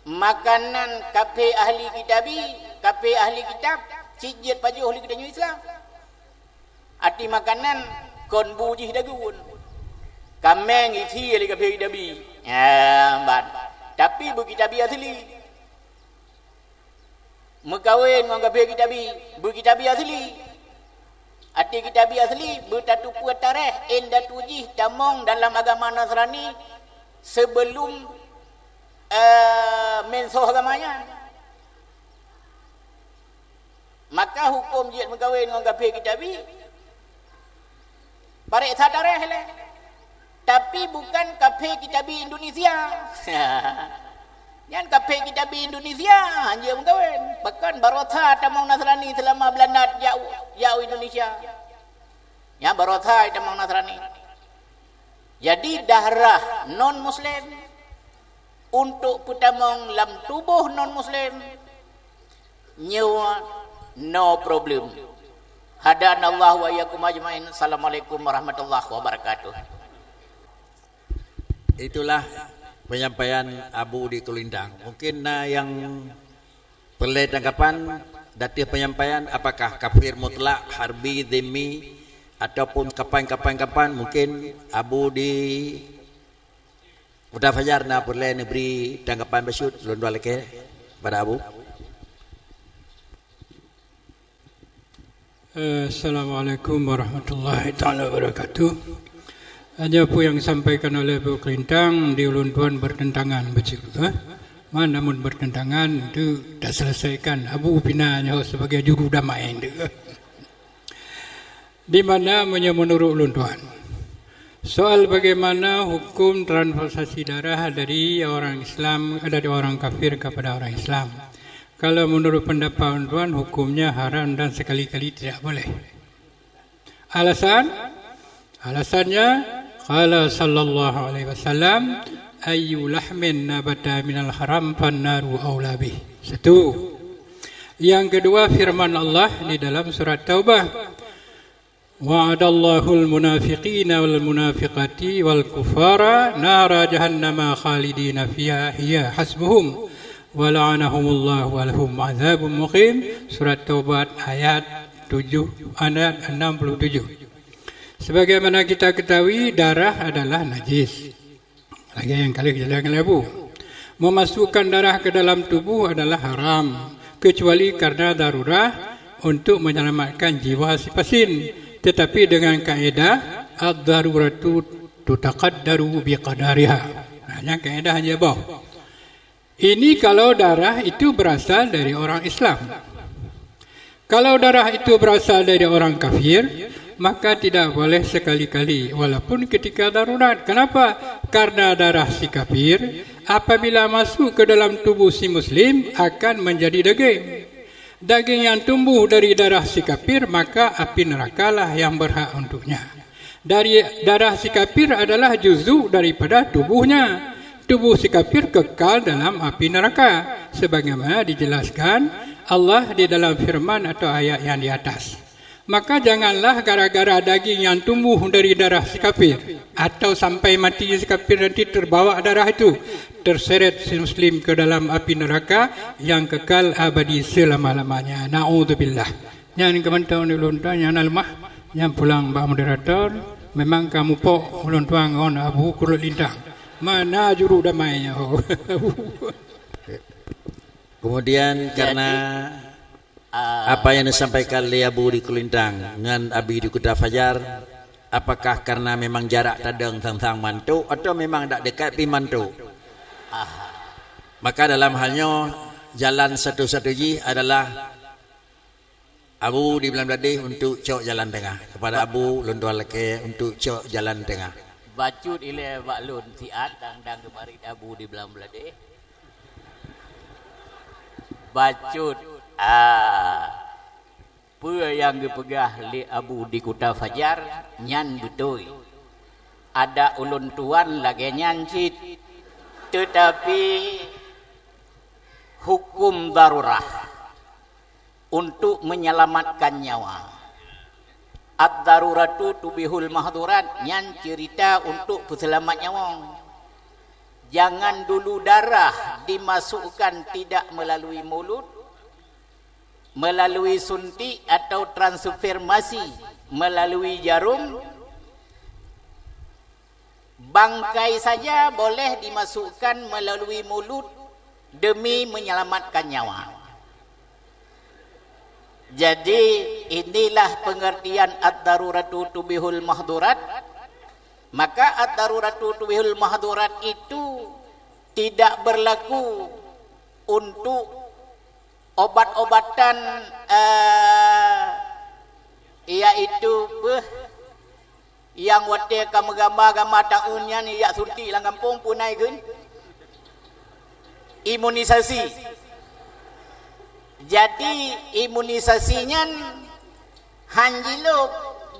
makanan kafé ahli kitabi, kafé ahli kitab, cit jeuet pajoh lé geutanyoe Islam. Até makanan kon bu jih dagun. Kaméng isi lé kafé kitabi. Ya, ban. Tapi bu kitabi asli. Meukawen ngon kafé kitabi, bu kitabi asli. Até kitabi asli, beutatupeue tareh indatu jih tamong dalam agama Nasrani sebelum, eh, mensoh agama nyan. Maka huköm jeuet meukawen ngon kafé kitabi, pareksa tareh lé. Tapi bukan kafé kitabi Indonesia. Nyan kafé kitabi Indonesia hanjeuet meukawen. Bahkan barosa tamong Nasrani selama Belanda jak, jak Indonesia. Nyan barosa tamong Nasrani. Jadi darah non-muslim untuk peutamong lam tuboh non-muslim, nyoe no problem. Hadanallahu wa iyyakum ajmain. Assalamualaikum warahmatullahi wabarakatuh. Itulah penyampaian Abu di Kulintang. Mungkin na nyang peureulée tanggapan, di ateueh penyampaian, apakah kafir mutlak, harbi, zimmi, ataupun kapan, kapan, kapan, mungkin Abu di Kota Fajar na peureulée neubri tanggapan bacut, lôn dua lakée pada Abu. Eh, Assalamualaikum warahmatullahi taala wabarakatuh. Hanya apa yang disampaikan oleh Abu Kelintang di ulôn tuan bertentangan betul, eh? Man namun bertentangan tu dah selesaikan Abu Pina nyoe sebagai juru damai tu. Di mana meunyoe menurut ulôn tuan? Soal bagaimana hukum transplantasasi darah dari orang Islam, dari orang kafir kepada orang Islam. Kalau menurut pendapat ulôn tuan, hukumnya haram dan sekali-kali tidak boleh. Alasan? Alasannya, qala sallallahu alaihi wasallam, "Ayyu lahmin nabata minal haram fannaru aula bih." Satu. Yang kedua, firman Allah di dalam surat Taubah, "Wa'adallahul munafiqina wal munafiqati wal kuffara nara jahannama khalidina fiha hiya hasbuhum wa la'anahumullahu wa lahum azabun muqim." Surat Taubat ayat tujuh, ayat enam puluh tujuh. Sebagaimana kita ketahui, darah adalah najis. Lagée nyang ka lheueh geujelaskan lé Abu. Memasukkan darah ke dalam tubuh adalah haram, kecuali karena darurat untuk menyelamatkan jiwa si pasien. Tetapi dengan kaedah, ad-daruratu tutaqaddaru biqadariha. Nah, nyang kaedah je boh. Ini kalau darah itu berasal dari orang Islam. Kalau darah itu berasal dari orang kafir, maka tidak boleh sekali-kali, walaupun ketika darurat. Kenapa? Karena darah si kafir, apabila masuk ke dalam tubuh si muslim, akan menjadi daging. Daging yang tumbuh dari darah si kafir, maka api nerakalah yang berhak untuknya. Dari darah si kafir adalah juzuk daripada tubuhnya. Tubuh si kafir kekal dalam api neraka, sebagaimana dijelaskan Allah di dalam firman atau ayat yang di atas. Maka janganlah gara-gara daging yang tumbuh dari darah si kafir, atau sampai mati si kafir nanti terbawa darah itu, terseret si muslim ke dalam api neraka yang kekal abadi selama-lamanya. Naudzubillah. Nyan keumantöng ulôn tuan nyang na leumah, nyan pulang bak moderator. Memang ka mupok ulôn tuan ngon Abu Kulot Lintang. Mana juru damai nyoe? Kemudian, jadi, karena, ah, apa yang disampaikan lé Abu di Kulintang ngon Abi di Kuta Fajar, apakah karena memang jarak tadong sang-sang mantuk atau memang dak dekat pi mantuk? Ah. Maka dalam hal nyoe, jalan satu-satu jih adalah Abu di Blang Bladeh untuk cok jalan tengah. Kepada Abu, lôn tuan lakée untuk cok jalan tengah. Bacut ilée bak lôn siat dang-dang geumarit Abu di Blang Bladeh. Bacut, ah, peue nyang geupeugah lé Abu di Kuta Fajar nyan beutôi. Adak ulôn tuan lagée nyan cit. Teutapi hukum darurah untuk menyelamatkan nyawa. Ad-daruratu tubihul mahdhurat, nyan ceurita untuk peuseulamat nyawa. Jangan dulu darah dimasukkan tidak melalui mulut, melalui suntik atau transformasi melalui jarum. Bangkai saja boleh dimasukkan melalui mulut demi menyelamatkan nyawa. Jadi, inilah pengertian ad-daruratu tubihul mahdhurat. Maka ad-daruratu tubihul mahdhurat itu tidak berlaku untuk obat-obatan, eh, yaitu beuh nyang watée ka meugamba-gamba taun nyan jak suntik lam gampông punai kheun. Imunisasi. Jadi, imunisasi nyan han jilôb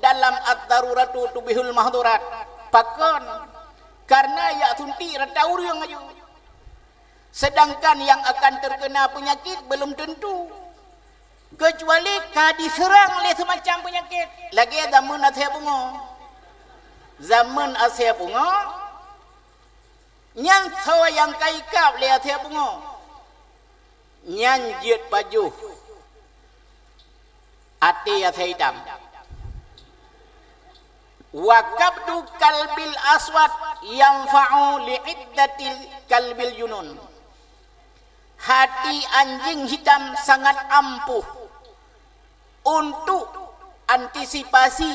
dalam ad-daruratu tubihul mahdhurat. Pakon? Karena jak suntik rata ureuëng aju. Sedangkan yang akan terkena penyakit belum tentu. Kecuali ka diseurang lé seumacam penyakit. Lagée zaman asée bungoe. Zaman asée bungoe, nyan soe nyang ka ikab lé asée bungoe? Nyan jeuet pajoh até asée itam. Wa kabdu kalbil aswad yanfa'u li iddatil kalbil junun. Hati anjing hitam sangat ampuh untuk antisipasi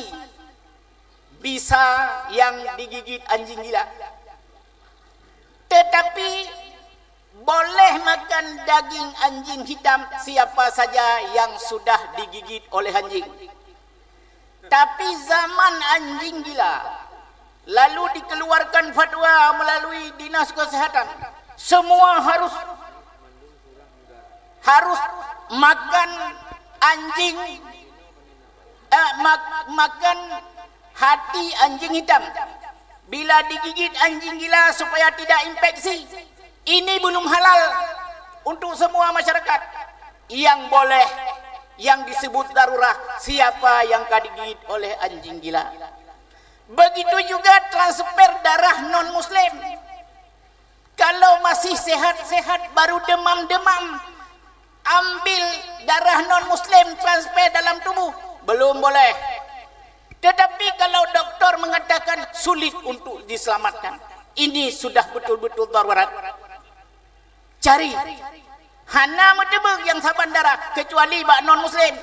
bisa yang digigit anjing gila. Tetapi boleh makan daging anjing hitam siapa saja yang sudah digigit oleh anjing. Tapi zaman anjing gila, lalu dikeluarkan fatwa melalui Dinas Kesehatan, semua harus harus makan anjing, eh, mak-, makan hati anjing hitam bila digigit anjing gila supaya tidak infeksi. Ini belum halal untuk semua masyarakat. Yang boleh, yang disebut darurat, siapa yang ka digigit oleh anjing gila. Begitu juga transfer darah non-muslim. Kalau masih sehat-sehat, baru demam-demam, ambil darah non-muslim, transfer dalam tubuh, belum boleh. Tetapi kalau doktor mengatakan sulit untuk diselamatkan, ini sudah betul-betul darurat. Cari. Hana meuteubiet nyang saban darah, kecuali bak non-muslim.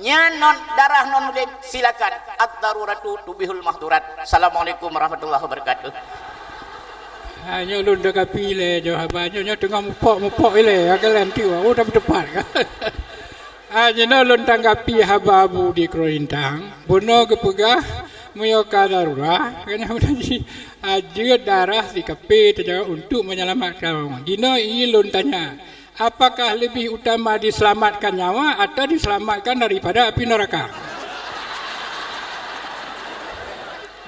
Nyan non, darah non-muslim, silakan. Ad-daruratu tubihul mahdurat. Assalamualaikum warahmatullahi wabarakatuh. Ha, nyoe lôn tanggapi lé, jaweueb haba nyoe, nyoe teungoh mupok-mupok ilée, ha, kalon tiep, oh, tapi tepat. Ha, jinoe lôn tanggapi haba Abu di Kreuintang. Bunoe geupeugah, meunyoe ka darurat, keuneuk meunan jih, ha, jeuet darah si kafé teujaweueb untuk menyelamatkan. Jinoe ie lôn tanya, apakah lebih utama diselamatkan nyawa atau diselamatkan daripada api neraka?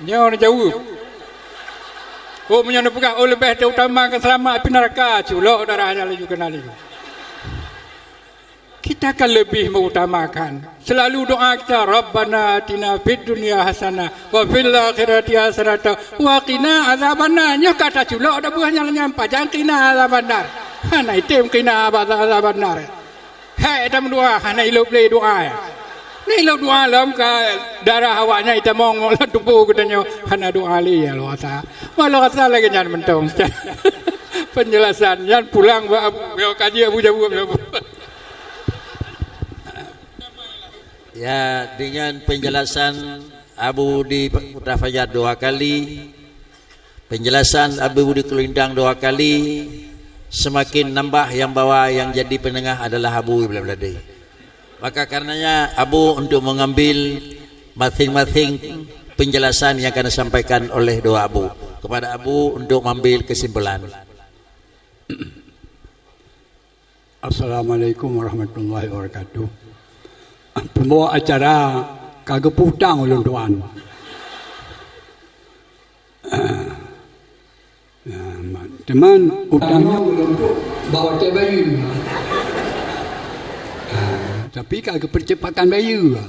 Nyoe neujaweueb. Oh, meunyoe neupeugah, oh, leubeh teuutamakan seulamat api neraka, culok darah nyan laju keunan laju. Kita kan lebih mengutamakan. Selalu doa kita, "Rabbana atina fid dunya hasanah, wa fil akhirati hasanah, wa qina azabannar." Nyoe ka taculok dah buah nyang nyan, pajan qina azabannar. Hana item qina azabannar. Hai, tameudoa, hana ilop lé doa. Ni ilop doa lom ka darah awaknyan itamong lam tuboh geutanyoe, hana doa lé, ya Allah Taala. Walau rasa lagée nyan mantong. Penjelasan nyan pulang bak Abu, ya, kaji Abu Jabu. Ya, dengan penjelasan Abu di Kota Fajar dua kali, penjelasan Abu di Kelintang dua kali, semakin nambah yang bawa, yang jadi penengah adalah Abu Ibrahim Lade. Maka karenanya Abu untuk mengambil masing-masing penjelasan yang akan disampaikan oleh dua Abu. Kepada Abu untuk mengambil kesimpulan. Assalamualaikum warahmatullahi wabarakatuh. Pembawa acara ka geuputang ulôn tuan. Teuma utang nyoe ulôn tu bak watée bayeue. Tapi ka geupercepakan bayeue.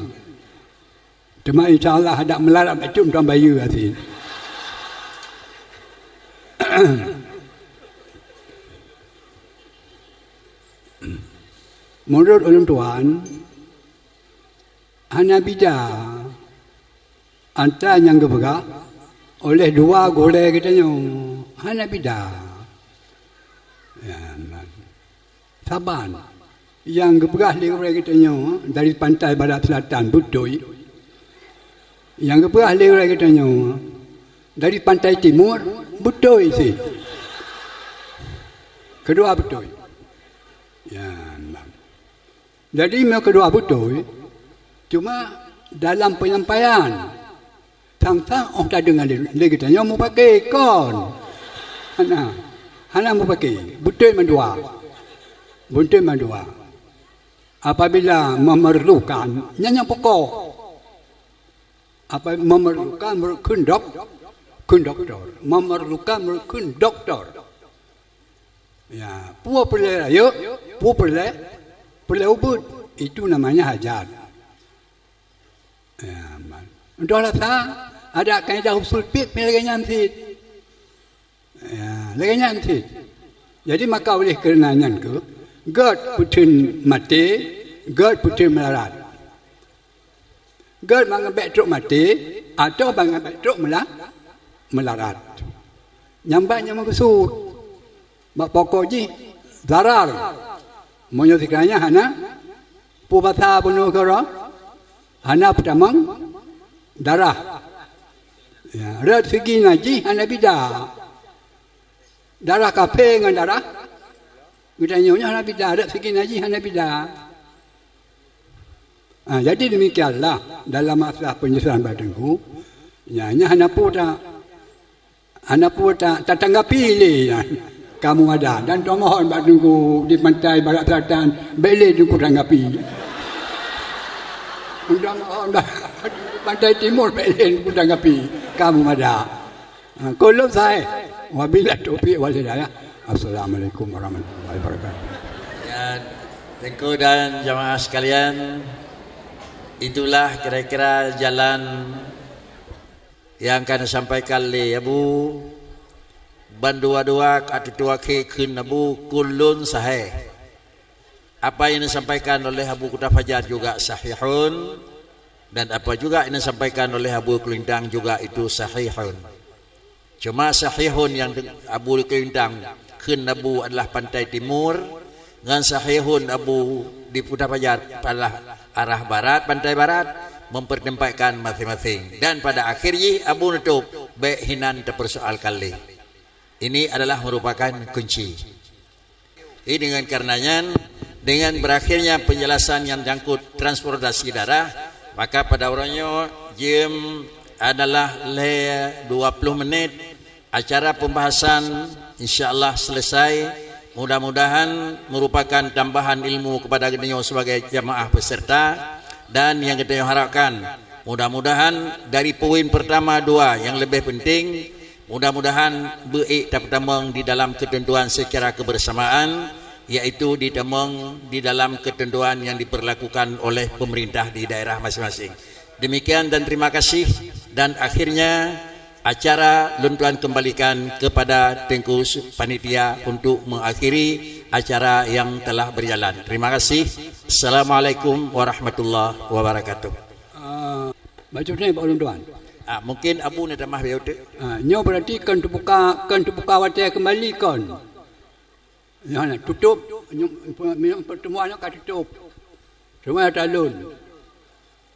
Teuma insya Allah adak meularat bacut tuan bayeue asin. Meunurot ulôn tuan, hana bida antara nyang geupeugah oleh dua gurée geutanyoe, hana bida. Ya, saban. Nyang geupeugah lé gurée geutanyoe dari pantai barat selatan, beutôi. Nyang geupeugah lé gurée geutanyoe dari pantai timur, beutôi sit. Keudua beutôi. Ya, nah. Jadi, meunyoe keudua beutôi, cuma dalam penyampaian, sang-sang óh tadeungoe lé, lé geutanyoe mupake kon. Hana, hana mupake. Beutôi mandua. Beutôi mandua. Apabila memerlukan, nyan nyang pokok. Apa memerlukan, meureuet kheun dok-, kheun doktor. Memerlukan, meureuet kheun doktor. Ya, peue peureulée rayeuk, peue peureulée, peureulée ubeut. Itu namanya hajat. Ya, man. Untuk rasa, ada kaedah usul fiqh lagée nyan sit. Ya, lagée nyan sit. Jadi, maka oleh kareuna nyan keuh, gét peutheun maté, gét peutheun meularat. Gét mangat bék trok maté, atawa mangat bék trok meula-, meularat. Nyang ban nyang meukeusut. Bak pokok jih, darar. Meunyoe sikurang nyan hana, peue basa bunoe keudroe? Hana peutamong darah. Ya, rot sigi najih hana bida. Darah kafé ngon darah geutanyoe nyoe hana bida, rot sigi najih hana bida. Ah, jadi demikianlah dalam masalah penjelasan Bapak Teungku. Nya, nya hana peue ta-, hana peue ta-, tatanggapi lé nyan. Kamoe ada dan tumohon bak Teungku di pantai barat selatan, bék lé Teungku tanggapi. Tumohon bak pantai timur, bék lé Teungku tanggapi. Kamoe ada. Ha, kulun sahih. Wabillahi taufiq wal hidayah. Assalamualaikum warahmatullahi wabarakatuh. Ya, Teungku dan jamaah sekalian, itulah kira-kira jalan yang akan disampaikan lé Abu. Bandua-dua ka tutoe akhé kheun Abu, kulun sahih. Apa yang disampaikan oleh Abu Kuta Fajar juga sahihun, dan apa juga yang disampaikan oleh Abu Kelintang juga itu sahihun. Cuma sahihun yang de-, Abu Kelintang kheun Abu adalah pantai timur, ngon sahihun Abu di Kuta Fajar adalah arah barat, pantai barat, mempertempatkan masing-masing. Dan pada akhir jih Abu nutup, bék hinan tapersoalkan lé. Ini adalah merupakan kunci. Jadi dengan karenanya, dengan berakhirnya penjelasan yang menyangkut transportasi darah, maka pada uroe nyoe jeuem adalah lhée dua puluh menit acara pembahasan insya-Allah selesai. Mudah-mudahan merupakan tambahan ilmu kepada geutanyoe sebagai jamaah peserta dan yang geutanyoe harapkan, mudah-mudahan dari poin pertama dua yang lebih penting, mudah-mudahan beuék tapeutamong di dalam ketentuan secara kebersamaan, yaitu ditamong di dalam ketentuan yang diperlakukan oleh pemerintah di daerah masing-masing. Demikian dan terima kasih. Dan akhirnya, acara lôn tuan kembalikan kepada Teungku Panitia untuk mengakhiri acara yang telah berjalan. Terima kasih. Assalamualaikum warahmatullahi wabarakatuh. Ah, bacut ni, Pak Ulun Tuan. Ah, mungkin Abu ni tamah biar utek. Ah, nyoe berarti kon teubuka, kon teubuka watée kembali kon. Nyoe na tutup, nyoe, nyoe pertemuan nyoe ka tutup. Cuma talon.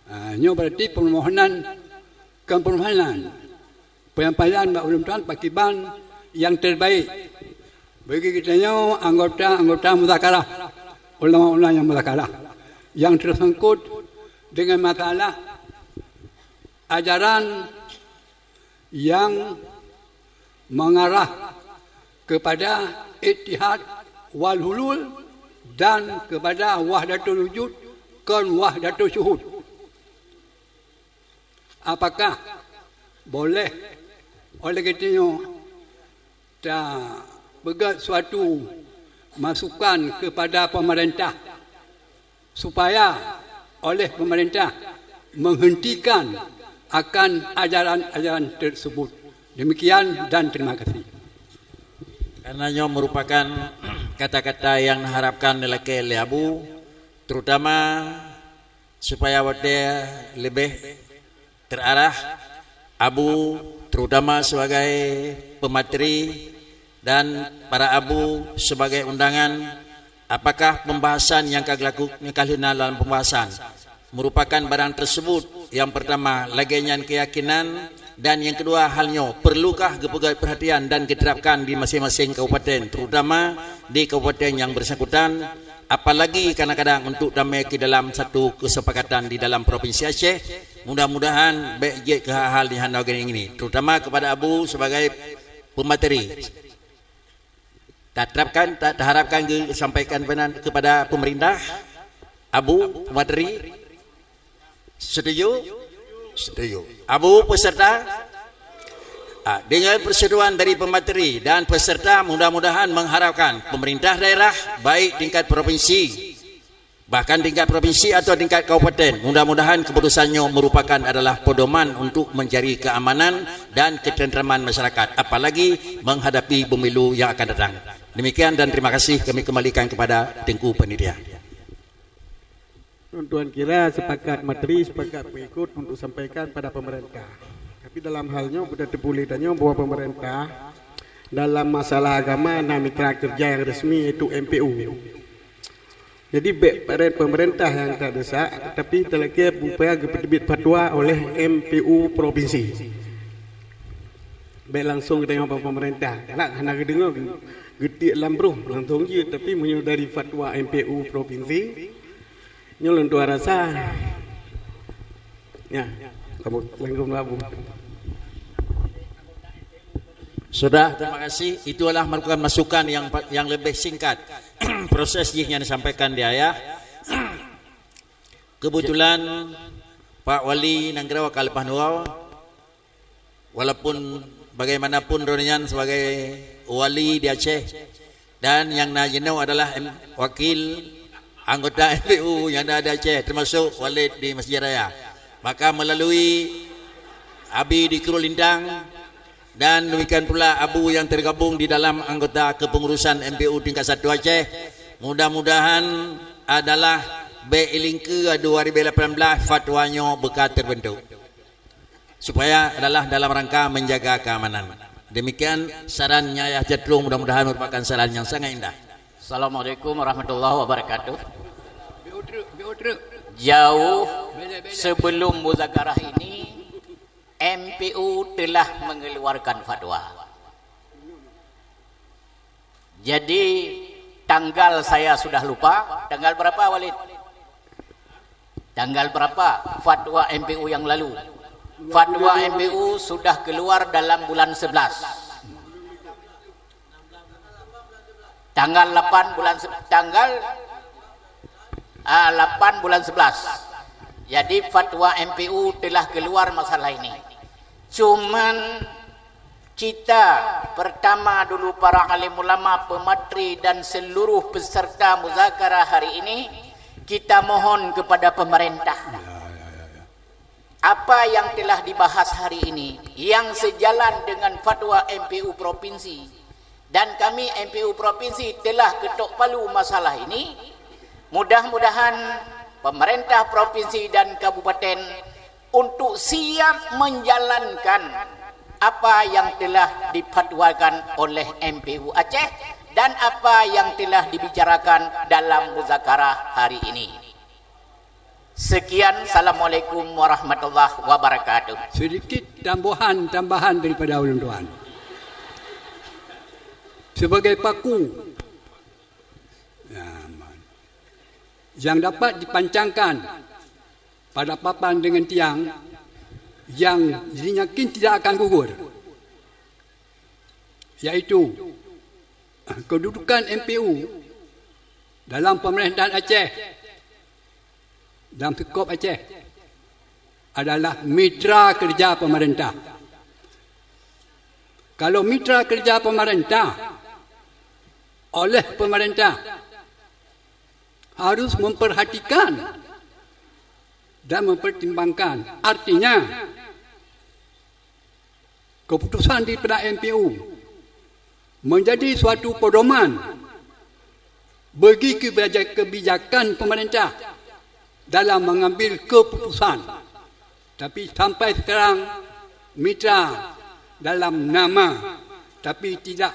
Ah, nyoe berarti permohonan, kon permohonan. Penyampaian bak ulôn tuan pakiban yang terbaik bagi geutanyoe anggota-anggota muzakarah, ulama-ulama yang muzakarah yang tersangkut dengan masalah ajaran yang mengarah kepada ittihad wal hulul dan kepada wahdatul wujud kon wahdatul syuhud. Apakah boleh oleh geutanyoe tapeugét suatu masukan kepada pemerintah supaya oleh pemerintah menghentikan akan ajaran-ajaran tersebut? Demikian dan terima kasih. Karena nyoe merupakan kata-kata yang diharapkan dilakée lé Abu, terutama supaya watée leubeh terarah, Abu terutama sebagai pemateri dan para Abu sebagai undangan, apakah pembahasan nyang ka geulaku-, nyang ka lheueh na dalam pembahasan merupakan barang tersebut? Yang pertama, lagée nyan keyakinan, dan yang kedua, hal nyoe perlukah geupeugét perhatian dan geuterapkan di masing-masing kabupaten, terutama di kabupaten yang bersangkutan, apalagi kadang-kadang untuk damai ke dalam satu kesepakatan di dalam Provinsi Aceh. Mudah-mudahan bék jeuet keu hal-hal nyang hana geuning ini, terutama kepada Abu sebagai pemateri. Taterapkan, ta-, taharapkan geusampaikan kepada pemerintah, Abu pemateri. Setuju? Setuju. Abu peserta? Ah, dengan persetujuan dari pemateri dan peserta, mudah-mudahan mengharapkan pemerintah daerah, baik tingkat provinsi, bahkan tingkat provinsi atau tingkat kabupaten, mudah-mudahan keputusan nyoe merupakan adalah pedoman untuk mencari keamanan dan ketentraman masyarakat, apalagi menghadapi pemilu yang akan datang. Demikian dan terima kasih kami kembalikan kepada Teungku Panitia. Tuan-tuan kira sepakat materi, sepakat pengikut untuk sampaikan pada pemerintah. Tapi dalam hal nyoe, beutôi teupeu lé tanyoe bahwa pemerintah dalam masalah agama na mitra kerja yang resmi, iaitu M P U. Jadi, bék paret pemerintah nyang tadesak, tapi talakée beupaya geupeuteubiet fatwa oleh M P U provinsi. Bék langsong geutanyoe bak pemerintah. Nak hana geudeungoe geu-, geutiek lam broh langsong jeuet, tapi meunyoe dari fatwa M P U provinsi, nyoe lôn tuan rasa. Ya, kamu langsung labu. Sudah, terima kasih. Itu adalah merupakan masukan yang pa-, yang lebih singkat. Proses jih yang disampaikan di ayah. Kebetulan Pak Wali Nanggroe ka leupah neuwoe, walaupun bagaimanapun droeneuh nyan sebagai wali di Aceh, dan nyang na jinoe adalah em-, wakil anggota M P U nyang na di Aceh, termasuk Walid di Masjid Raya. Maka melalui Abi di Krueng Lintang, dan demikian pula Abu yang tergabung di dalam anggota kepengurusan M P U tingkat satu Aceh. Mudah-mudahan adalah bék ilingkeue dua ribu lapan belas fatwa nyoe beuka terbentuk. Supaya adalah dalam rangka menjaga keamanan. Demikian saran nyang ayah cedrong, mudah-mudahan merupakan saran yang sangat indah. Assalamualaikum warahmatullahi wabarakatuh. Jauh sebelum muzakarah ini, M P U telah mengeluarkan fatwa. Jadi, tanggal saya sudah lupa. Tanggal berapa, Walid? Tanggal berapa fatwa M P U yang lalu? Fatwa M P U sudah keluar dalam bulan sebelas. Tanggal lapan bulan se-, tanggal, ah, lapan bulan sebelas. Jadi, fatwa M P U telah keluar masalah ini. Cuman kita, pertama dulu para alim ulama, pemateri, dan seluruh peserta muzakarah hari ini, kita mohon kepada pemerintah. Ya, ya, ya, ya. Apa yang telah dibahas hari ini, yang sejalan dengan fatwa M P U provinsi, dan kami M P U provinsi telah ketok palu masalah ini, mudah-mudahan pemerintah provinsi dan kabupaten untuk siap menjalankan apa yang telah difatwakan oleh M P U Aceh dan apa yang telah dibicarakan dalam muzakarah hari ini. Sekian, Assalamualaikum warahmatullahi wabarakatuh. Sedikit tambahan-tambahan daripada ulôn tuan. Sebagai paku, ya, man. Yang dapat dipancangkan pada papan dengan tiang yang yakin tidak akan gugur, yaitu kedudukan M P U dalam pemerintahan Aceh, dalam sekop Aceh, adalah mitra kerja pemerintah. Kalau mitra kerja pemerintah, oleh pemerintah harus memperhatikan dan mempertimbangkan. Artinya, keputusan daripada M P U menjadi suatu pedoman bagi kebijakan, kebijakan pemerintah dalam mengambil keputusan. Tapi sampai sekarang, mitra dalam nama, tapi tidak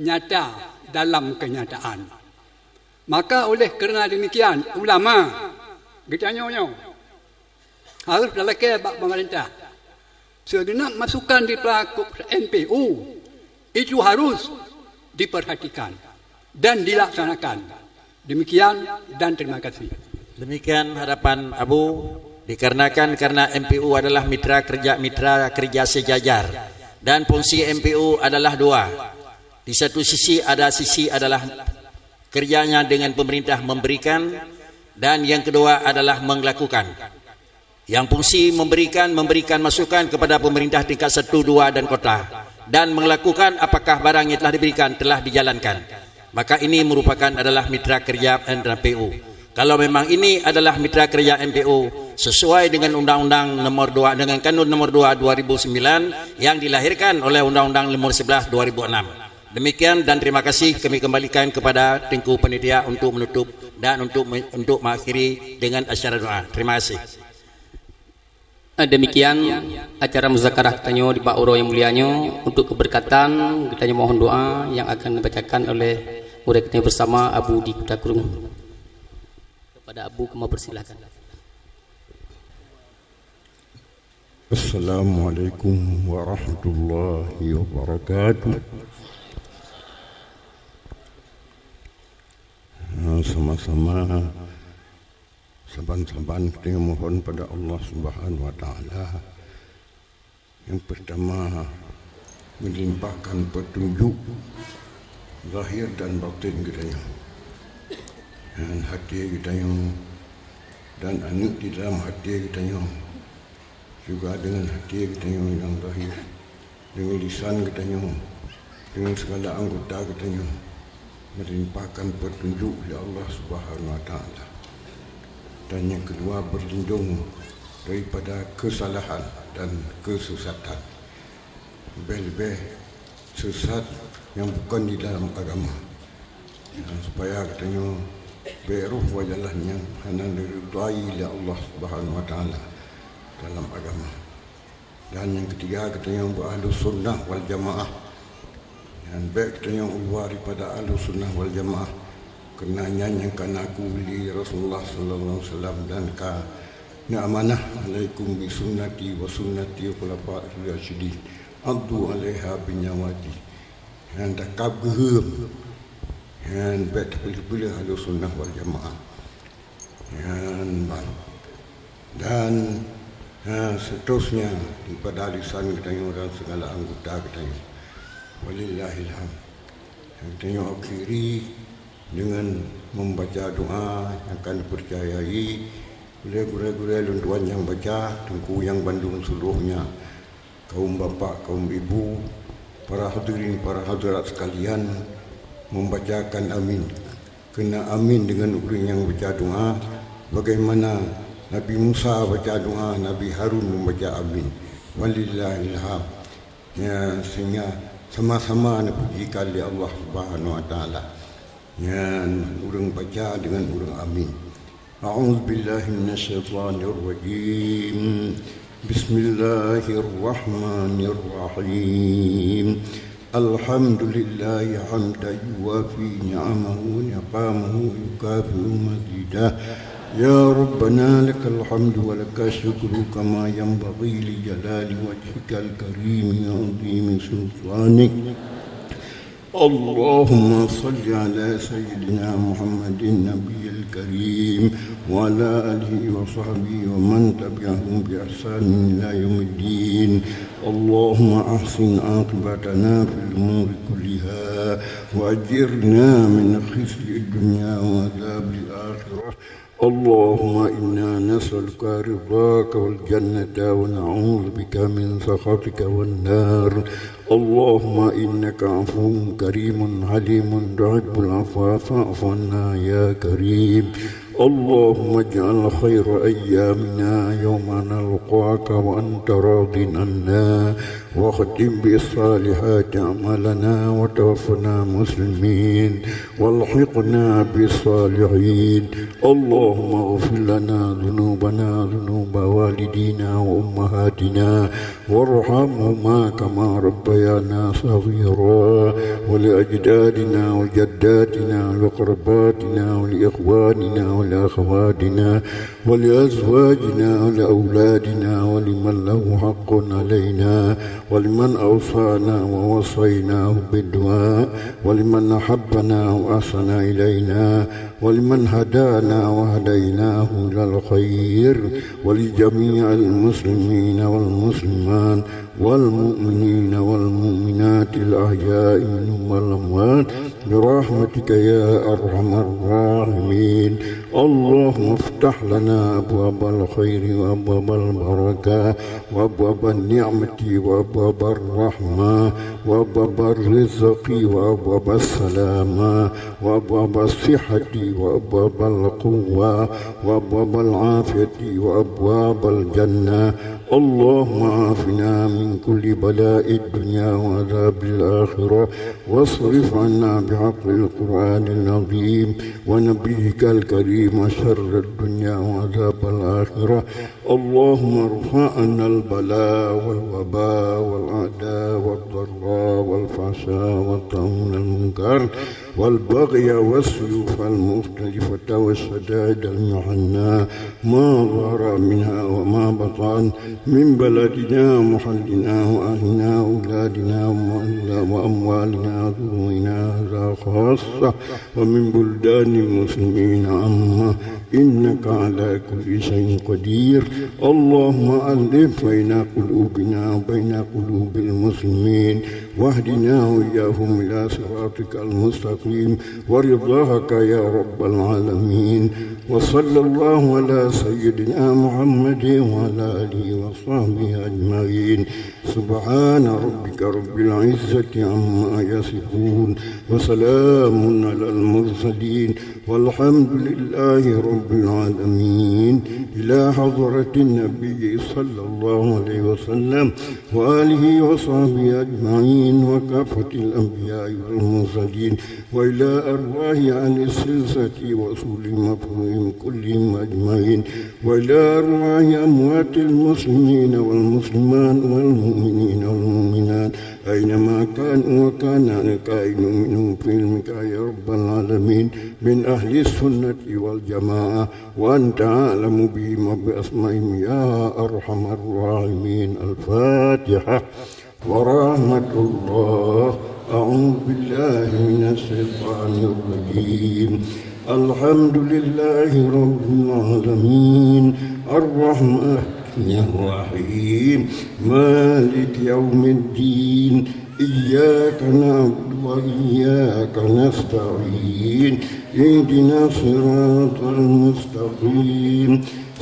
nyata dalam kenyataan. Maka oleh kerana demikian, ulama geutanyoe nyoe harus talakée bak pemerintah. Segenap masukan di pelaku M P U itu harus diperhatikan dan dilaksanakan. Demikian dan terima kasih. Demikian harapan Abu, dikarenakan karena M P U adalah mitra kerja, mitra kerja sejajar, dan fungsi M P U adalah dua. Di satu sisi ada sisi adalah kerjanya dengan pemerintah memberikan, dan yang kedua adalah melakukan. Yang fungsi memberikan, memberikan masukan kepada pemerintah tingkat satu, dua, dan kota, dan melakukan apakah barang yang telah diberikan telah dijalankan. Maka ini merupakan adalah mitra kerja M P U. Kalau memang ini adalah mitra kerja M P U sesuai dengan Undang-Undang Nomor dua, dengan Kanun Nomor dua dua ribu sembilan yang dilahirkan oleh Undang-Undang Nomor sebelas dua ribu enam. Demikian dan terima kasih kami kembalikan kepada Teungku Panitia untuk menutup dan untuk me-, untuk mengakhiri dengan acara doa. Terima kasih. Demikian acara muzakarah geutanyoe di bak uroe nyang mulia nyoe. Untuk keberkatan, geutanyoe mohon doa yang akan dibacakan oleh murid geutanyoe bersama Abu di Kuta Krueng. Pada Abu, kamoe persilahkan. Assalamualaikum warahmatullahi wabarakatuh. Sama-sama, saban-saban kita mohon pada Allah Subhanahu wa Taala. Yang pertama, melimpahkan petunjuk zahir dan batin geutanyoe. Dan hati geutanyoe dan aneuk di dalam hati geutanyoe, juga dengan hati geutanyoe yang zahir, dengan lisan geutanyoe, dengan segala anggota geutanyoe, melimpahkan petunjuk dari Allah Subhanahu wa Taala. Dan yang kedua, berlindung daripada kesalahan dan kesesatan. Lebih-lebih sesat yang bukan di dalam agama. Ya, supaya geutanyoe bèk rôh bak jalan nyang hana diridai lé Allah Subhanahu wa Taala dalam agama. Dan yang ketiga, geutanyoe beu Ahlus Sunnah wal Jamaah. Dan bèk geutanyoe u luwa daripada Ahlus Sunnah wal Jamaah. Keureuna nyan nyang ka na aku lé Rasulullah sallallahu alaihi wasallam dan ka na amanah, "Alaikum bi sunnati wa sunnati khulafa'ir rasyidin. Addu 'alaiha bin nawajidh." Nyan takab geuheuem. Nyan bèk tapeuleuh-peuleuh Ahlus Sunnah wal Jamaah. Nyan ban. Dan, ha, seterusnya daripada lisan geutanyoe dan segala anggota geutanyoe. Walillahil hamd. Geutanyoe akhiri dengan membaca doa yang akan dipercayai oleh gurèe-gurèe lôn tuan nyang baca, teungku nyang bandum seuluruhnya. Kaum bapak, kaum ibu, para hadirin, para hadirat sekalian, membacakan amin. Keureuna amin dengan ureueng nyang baca doa, bagaimana Nabi Musa baca doa, Nabi Harun membaca amin. Walillahil hamd. Ya, sehingga sama-sama neupujikan lé Allah Subhanahu wa Taala. Nyan ureueng baca dengan ureueng amin. A'udzubillahi minasyaitonirrajim. Bismillahirrahmanirrahim. Alhamdulillahi hamdan yuwafi ni'amahu wa naqamahu wa yukafi'u mazidah. Ya Rabbana lakal hamdu wa lakasy syukru kama yanbaghi li jalali wajhikal karimi wa 'azimi sultanik. اللهم صل على سيدنا محمد النبي الكريم وعلى آله وصحبه ومن تبعهم بإحسان إلى يوم الدين. اللهم أحسن عاقبتنا في الأمور كلها وأجرنا من خزي الدنيا وعذاب الآخرة. اللهم إنا نسألك رضاك والجنة ونعوذ بك من سخطك والنار. اللهم إنك عفو كريم حليم تحب العفو فاعف عنا يا كريم. اللهم اجعل خير أيامنا يوم نلقاك وأنت راض عنا، واختم بالصالحات أعمالنا وتوفنا مسلمين والحقنا بالصالحين. اللهم اغفر لنا ذنوبنا ذنوب والدينا وأمهاتنا وارحمهما كما ربيانا صغيرا ولأجدادنا وجداتنا ولأقربائنا ولإخواننا ولأخواتنا ولأزواجنا ولأولادنا ولمن له حق علينا ولمن أوصانا ووصيناه بالدعاء ولمن أحبنا وأحسن إلينا ولمن هدانا وهديناه إلى الخير ولجميع المسلمين والمسلمات والمؤمنين والمؤمنات الأحياء منهم والأموات برحمتك يا أرحم الراحمين. اللهم افتح لنا أبواب الخير وأبواب البركة وأبواب النعمة وأبواب الرحمة وأبواب الرزق وأبواب السلامة وأبواب الصحة وأبواب القوة وأبواب العافية وأبواب الجنة. اللهم عافنا من كل بلاء الدنيا وعذاب الآخرة واصرف عنا بحق القرآن العظيم ونبيك الكريم شر الدنيا وعذاب الآخرة. اللهم ارفع عنا البلاء والوباء والأعداء والضراء والفحشاء والطاعون والمنكر والبغي والسيوف المختلفة والشدائد المحنة ما ظهر منها وما بطن من بلدنا ومحلنا وأهلنا وأولادنا وأموالنا وأموالنا وأموالنا وأموالنا خاصة ومن بلدان المسلمين عامة إنك على كل شيء قدير. اللهم ألف بين قلوبنا وبين قلوب المسلمين واهدنا وإياهم إلى صراطك المستقيم ورضاك يا رب العالمين. وصلى الله على سيدنا محمد وعلى آله وصحبه أجمعين. سبحان ربك رب العزة عما يصفون وسلام على المرسلين والحمد لله رب العالمين. إلى حضرة النبي صلى الله عليه وسلم وآله وصحبه أجمعين وكافة الأنبياء والمرسلين وإلى أرواح أهل السلسلة وأصول مفروعهم كلهم أجمعين وإلى أرواح أموات المسلمين والمسلمات والمؤمنين والمؤمنات أينما كانوا وكان الكائن منهم في علمك يا رب العالمين من أهل السنة والجماعة وأنت أعلم بهم وبأسمائهم يا أرحم الراحمين. الفاتحة. ورحمة الله. أعوذ بالله من الشيطان الرجيم. الحمد لله رب العالمين. الرحمن الرحيم. مالك يوم الدين. إياك نعبد وإياك نستعين. اهدنا الصراط المستقيم.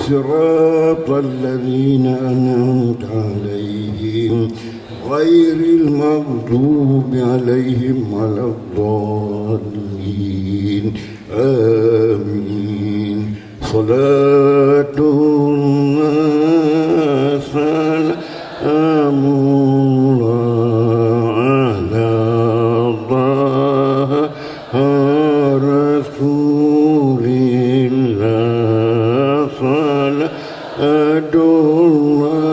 صراط الذين أنعمت عليهم غير المغضوب عليهم ولا الضالين. آمين. صلاة الله سلام الله على طه رسول الله. صلاة الله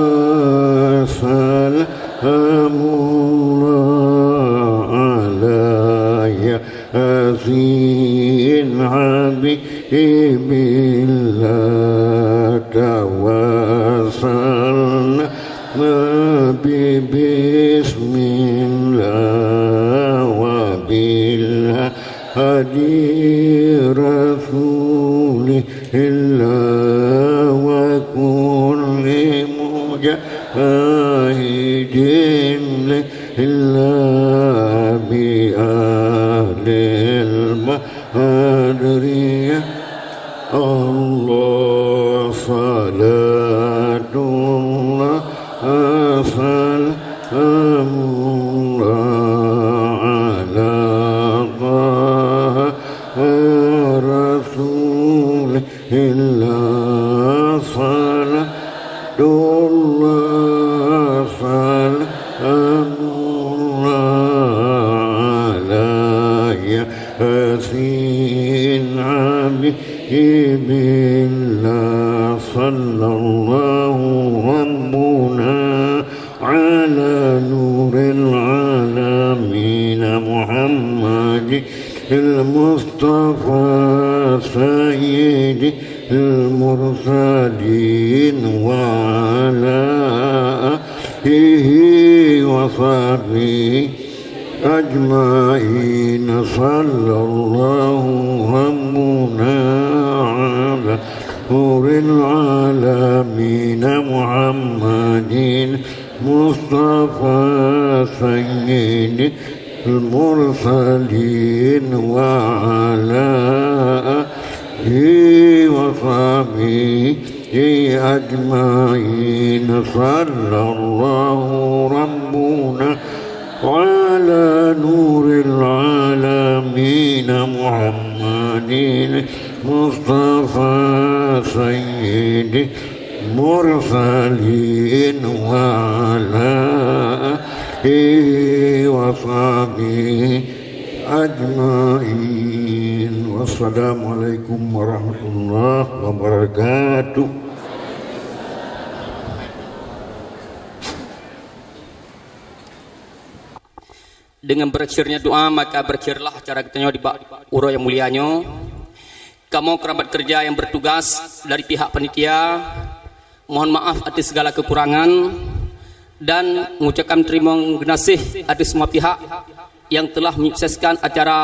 سلام الله على ياسين حبيب الله. توسلنا ببسم الله وبالهادي رسول الله وكل مجاهد لله بأهل البدر. الله صلاة الله سلام الله على طه رسول الله. صلاة الله سلام الله على ياسين حبيب الله. صلى الله ربنا على نور العالمين محمد المصطفى سيد المرسلين وعلى آله وصحبه أجمعين. صلى الله ربنا على نور العالمين محمد مصطفى سيد المرسلين وعلى آله وصحبه أجمعين. صلى الله ربنا وعلى نور العالمين محمد مصطفى سيد المرسلين وعلى آله وصحبه أجمعين. والسلام عليكم ورحمة الله وبركاته. Dengan berakhirnya doa, maka berakhirlah acara kita nyoe di bak uroe yang mulia nyoe. Kamoe kerabat kerja yang bertugas dari pihak panitia, mohon maaf atas segala kekurangan dan mengucapkan terima kasih atas semua pihak yang telah menyukseskan acara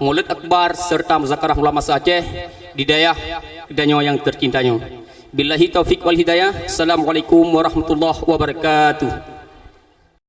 Maulid Akbar serta Muzakarah Ulama se-Aceh di dayah kita nyoe yang tercinta nyoe. Billahi taufik wal hidayah. Assalamualaikum warahmatullahi wabarakatuh.